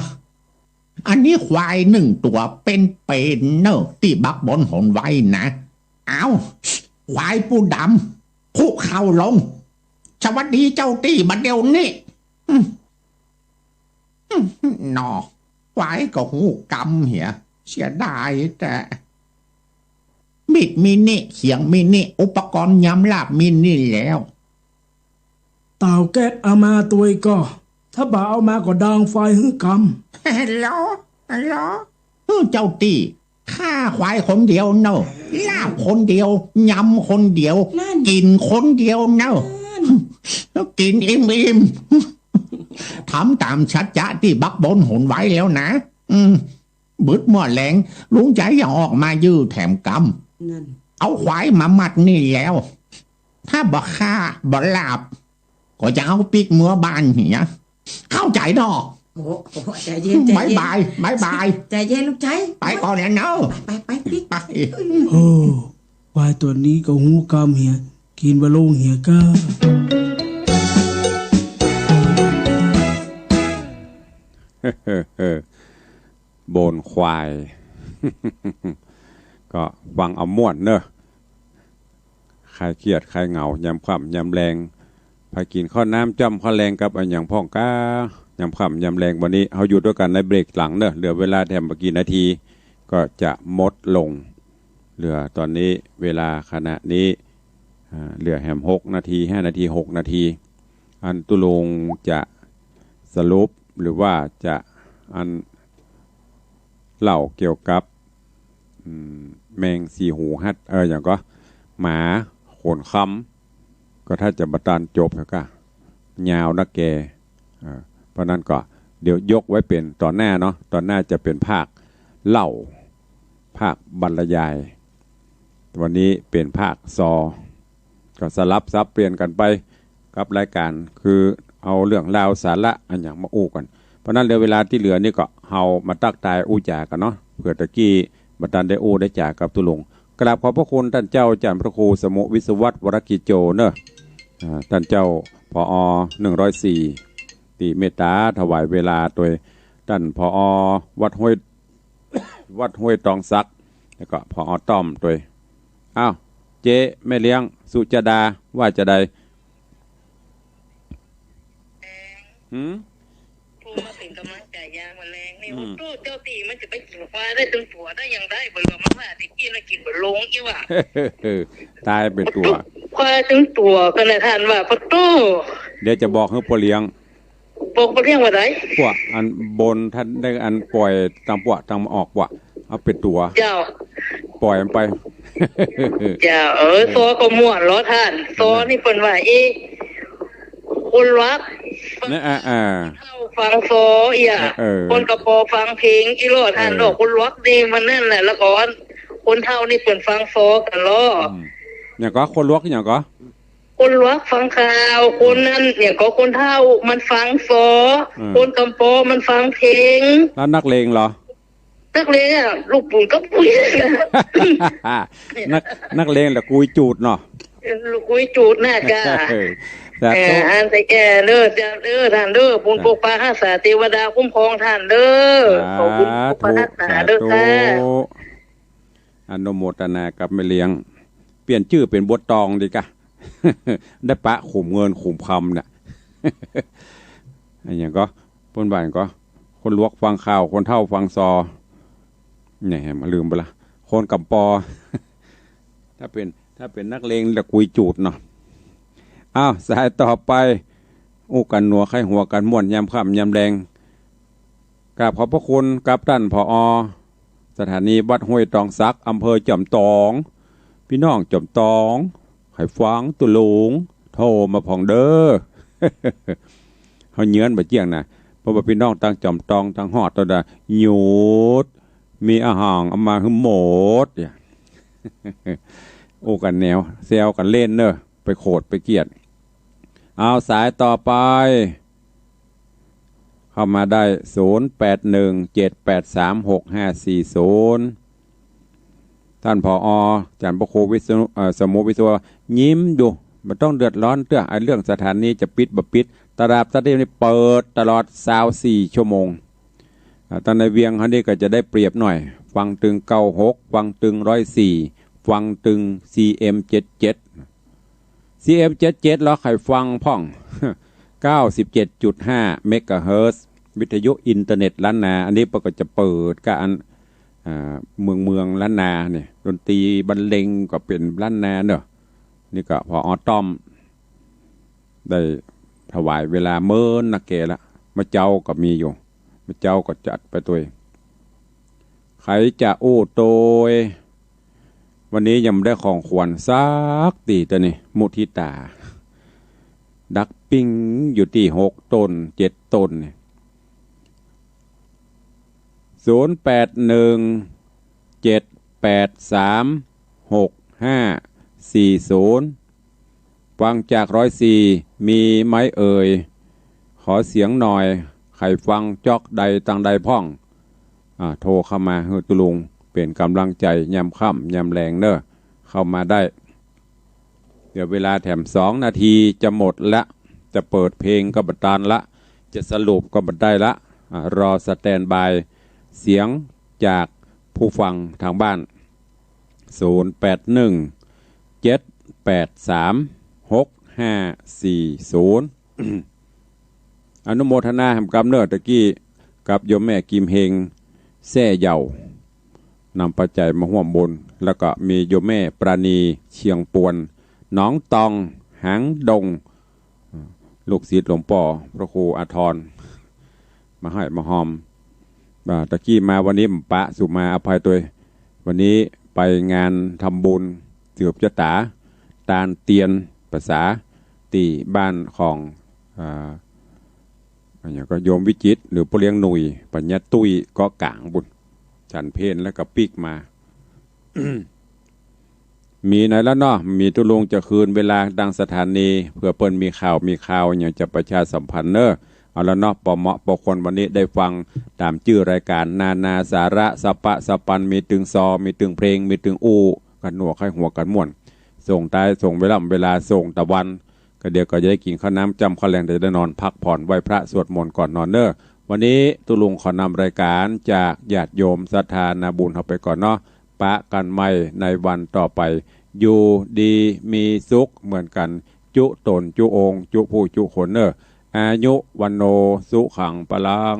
อันนี้ควายนึ่งตั๋วเป๋นๆ เนาะ ตี้บักบนหนไว้นะ เอา ควายปูดำ คุเข่าลง สวัสดีเจ้าตี้บัดเดี๋ยวนี้ อืม อืม หนอ ควายก็ฮู้กำเหีย เสียดายแต๊ มีดมีนี่ เขียงมีนี่ อุปกรณ์ยำลาบมีนี่แล้ว เต้าแก๊สเอามาตวยก่อ ถ้าบ่เอามาก็ดางไฟหื้อกำ ฮัลโหล ฮัลโหล เออ เจ้าตี้ ฆ่าควายคนเดียวเนาะ ลาบคนเดียว ยำคนเดียว นั่น กิ๋นคนเดียวเนาะ นั่น แล้วกิ๋นอิ่มๆ ทำต๋ามสัจจะตี้บักบนหนไว้แล้วนะ อืม บึดเมื่อแลง ลุงใจ๋จะออกมายื้อแถมกำ นั่น เอาควายมามัดนี่แล้ว ถ้าบ่ฆ่าบ่ลาบ ก็จะเอาปิ๊กเมือบ้านเหีย เข้าใจ๋เนาะ โอ้โห ใจ๋เย็น ใจ๋เย็น บ๊ายบาย บ๊ายบาย ใจ๋เย็นลูกใจ๋ ไปก่อนแล้วเนาะ ไป ไป ปิ๊ก ไป โอ้ ควายตั๋วนี้ก็ฮู้กำเหีย กิ๋นบ่ลงเหียก้า บนควาย ก็ฟังเอาม่วนเนาะ คลายเครียดคลายเหงา ยามค่ำยามแลง พากิ๋นข้าวน้ำจ้ำข้าวแลงกับอะหยังพ่องก้า ยามค่ำยามแลง วันนี้เฮาอยู่ตวยกั๋นในเบรกหลังเนาะ เหลือเวลาแถมบ่กี่นาที ก็จะหมดลง เหลือต๋อนนี้เวลาขณะนี้ อ่า เหลือแหมหกนาที ห้านาที หกนาที อันตุ๊ลุงจะสรุปหรือว่าจะอันเล่าเกี่ยวกับ อืม แมงสี่หูฮัด เออ หยังก่อ หมาขนคำ ก็ถ้าจะบ่ตันจบแล้วก้า ยาวนักแก เออ เพราะนั้นก็เดี๋ยวยกไว้เป๋นต๋อนหน้าเนาะ ต๋อนหน้าจะเป๋นภาคเล่า ภาคบรรยาย วันนี้เป๋นภาคซอ ก็สลับสับเปลี่ยนกั๋นไปกับรายก๋าน คือเอาเรื่องราวสาระอะหยังมาอู้กั๋น เพราะนั้นเหลือเวลาตี้เหลือนี่ก็เฮามาตั๊กตายอู้จ๋ากั๋นเนาะ เผื่อตะกี้บ่ตันได้อู้ได้จ๋ากับตุ๊ลุง กราบขอบพระคุณต้านเจ้าอาจ๋ารย์พระครูสมุห์ วิศวัตร วรกิจโจ เนาะ อ่า ต้านเจ้า ผอ หนึ่งร้อยสี่ ตี้เมตต๋าถวายเวลาตวย ต้าน ผอ วัดห้วย วัดห้วยตองสัก แล้วก็ ผอ ต้อมตวย อ้าว เจ๊แม่เลี้ยงสุจดา ว่าจะใด หืม ผู้มาเป๋นก๋ำลังใจ๋ยามมื้อแลงนี่ อืม โอ้โห เจ้าตี้มันจะไปกิ๋นควายได้ตึงตั๋วได้อย่างใด บ่เหลือมันว่าแต่กิ๋นแล้วกิ๋นบ่ลงอี้หว่า ตายเป๋นตั๋ว ควายตึงตั๋วกั๋นนะต้านว่า ปะโต้ เดี๋ยวจะบอกหื้อป้อเลี้ยง บอกป้อเลี้ยงว่าใด ป้ออันบนต้านได้อันป่อยตังป้อตังออกป้อ เอาเป๋นตั๋ว เจ้า ป่อยมันไป เจ้า เออ เออ ซอก็ม่วนลอต้าน ซอนี่เปิ้นว่า เอ๊ะ คนหลวก เนี่ย อ่า อ่า เฒ่าฟังซอเอี้ย เออ เออ คนก็ปอฟังเพลงอี้ลอต้าน เออ ดอก คนหลวกนี่มันนั่นแหละ แล้วก็คนเฒ่านี่เปิ้นฟังซอกั๋นลอ อืม หยังก่อ คนหลวกหยังก่อ คนหลวกฟังข่าว คนนั้นหยังก่อ คนเฒ่ามันฟังซอ อืม คนก๋ำปอมันฟังเพลง แล้วนักเลงเหรอ นักเลงอะ ลูกปู่กับปุ้ย นัก นักเลงละกุยจูดเนาะ ลูกกุยจูดน่ะกะ เออ สาธุ เออ อันแต่แก่เด้อ เจ้าเด้อ ท่านเด้อ บุญ อ่า ปกปักรักษา เตวดาคุ้มครองท่านเด้อ สาธุ ขอบุญปกปักรักษาเด้อค่ะ สาธุ อนุโมทนากับแม่เลี้ยง เปลี่ยนจื้อเป๋นบัวตองดีกะ ได้ปะขุมเงินขุมคำน่ะ อะหยังก่อ เปิ้นว่าหยังก่อ คนหลวกฟังข่าว คนเฒ่าฟังซอ เนี่ย มาลืมไปละ คนก๋ำปอ ถ้าเป๋น ถ้าเป๋นนักเลงละกุยจูดเนาะ อ้าว สายต่อไป อู้กั๋นหนัว ใค่หัวกั๋นม่วน ยามค่ำยามแลง กราบขอบพระคุณกับต้าน ผอ สถานีวัดห้วยตองสัก อำเภอจอมตอง ปี้น้องจอมตอง ใค่ฟังตุ๊ลุง โทรมาพ่องเด้อ เฮาเยียนบ่เจี้ยงนะ เพราะว่าปี้น้องตางจอมตอง ตางฮอดตอดา หยุด มีอะหยังเอามาหื้อหมด เนี่ย อู้กั๋นแนว แซวกั๋นเล่นเนาะ ไปโขดไปเกลียด เอาสายต่อไป เข้ามาได้ ศูนย์แปดหนึ่งเจ็ดแปดสามหกห้าสี่ศูนย์ ต้าน ผอ อาจ๋ารย์พระครูวิษณุ เอ่อ สมุทรวิศวะ ยิ้มอยู่ บ่ต้องเดือดร้อนเตื้อ ไอ้เรื่องสถานีจะปิดบ่ปิด ตราบใดตี้นี่เปิดตลอดซาวสี่ชั่วโมง อ่า ตางในเวียงเฮานี่ก็จะได้เปรียบหน่อย ฟังตึงเก้าหก ฟังตึงร้อยสี่ ฟังตึง ซีเอ็มเจ็ดเจ็ด ซีเอ็มเจ็ดเจ็ด ลอใค่ฟังพ่อง เก้าสิบเจ็ดจุดห้า เมกะเฮิรตซ์ วิทยุอินเทอร์เน็ตล้านนา อันนี้เปิ้นก็จะเปิดกะอัน อ่า เมืองเมืองล้านนาเนี่ย ดนตรีบรรเลงก็เป๋นล้านนาเนาะ นี่ก็ ผอ ต้อม ได้ถวายเวลาเมินนักแก่ละ เมื่อเจ๊าก็มีอยู่ เมื่อเจ๊าก็จัดไปตวย ใผจะอู้ตวย วันนี้ยังบ่ได้ของขวัญสักตี้ ต๋อนนี้ มุทิตา ดักปิ้งอยู่ตี้หกต้น เจ็ดต้นเนี่ย ศูนย์แปดหนึ่งเจ็ดแปดสามหกห้าสี่ศูนย์ ฟังจากร้อยสี่ มีไหมเอ่ย ขอเสียงหน่อย ใผฟังจ๊อกใดตางใดพ่อง อ่า โทรเข้ามาหื้อตุ๊ลุง เป๋นก๋ำลังใจ๋ยามค่ำยามแลงเนาะ เข้ามาได้ เหลือเวลาแถมสองนาทีจะหมดละ จะเปิดเพลงก็บ่ตันละ จะสรุปก็บ่ได้ละ อ่า รอสแตนด์บายเสียงจากผู้ฟังตางบ้าน ศูนย์แปดหนึ่งเจ็ดแปดสามหกห้าสี่ศูนย์ อนุโมทนาแหมกำเนาะ ตะกี้กับโยมแม่กิมเฮงแซ่เหย่า นำปัจจัยมาฮ่วมบุญ แล้วก็มีโยมแม่ปราณีเชียงปวน หนองตอง หางดง ลูกศิษย์หลวงป้อพระครูอาทร มาฮ้อยมาฮอม อ่า ตะกี้มา วันนี้บ่ปะ สุมาอภัยตวย วันนี้ไปงานทำบุญสืบจะต๋า ตานเตียนภาษา ตี้บ้านของ อ่า อะหยังก่อ โยมวิจิตร หรือป้อเลี้ยงหนุ่ย ปัญญาตุ้ย เกาะก๋างปู้น ฉันเพลแล้วก็ปิ๊กมา มีไหนแล้วเนาะ มีตุ๊ลุงจะคืนเวลาตางสถานี เผื่อเปิ้นมีข่าว มีข่าวหยังจะประชาสัมพันธ์เนาะ เอาละเนาะ ปอเหมาะปอควร วันนี้ได้ฟังต๋ามจื้อรายก๋าน นานาสาระ สะป๊ะสะปัน มีตึงซอ มีตึงเพลง มีตึงอู้กั๋นหนัว ใค่หัวกั๋นม่วน ส่งตาย ส่งเวลา เวลา ส่งตะวัน ก็เดี๋ยวก็จะได้กิ๋นข้าวน้ำจ้ำข้าวแลง เดี๋ยวจะได้นอนพักผ่อน ไหว้พระสวดมนต์ก่อนนอนเนาะ วันนี้ตุ๊ลุงขอนำรายก๋านจากญาติโยมศรัทธานาบุญเฮาไปก่อนเนาะ ปะกั๋นใหม่ในวันต่อไป อยู่ดีมีสุขเหมือนกั๋น จุ๊ต๋นจุ๊องค์ จุ๊ผู้จุ๊คนเนาะ อายุ วัณโณ สุขัง พลัง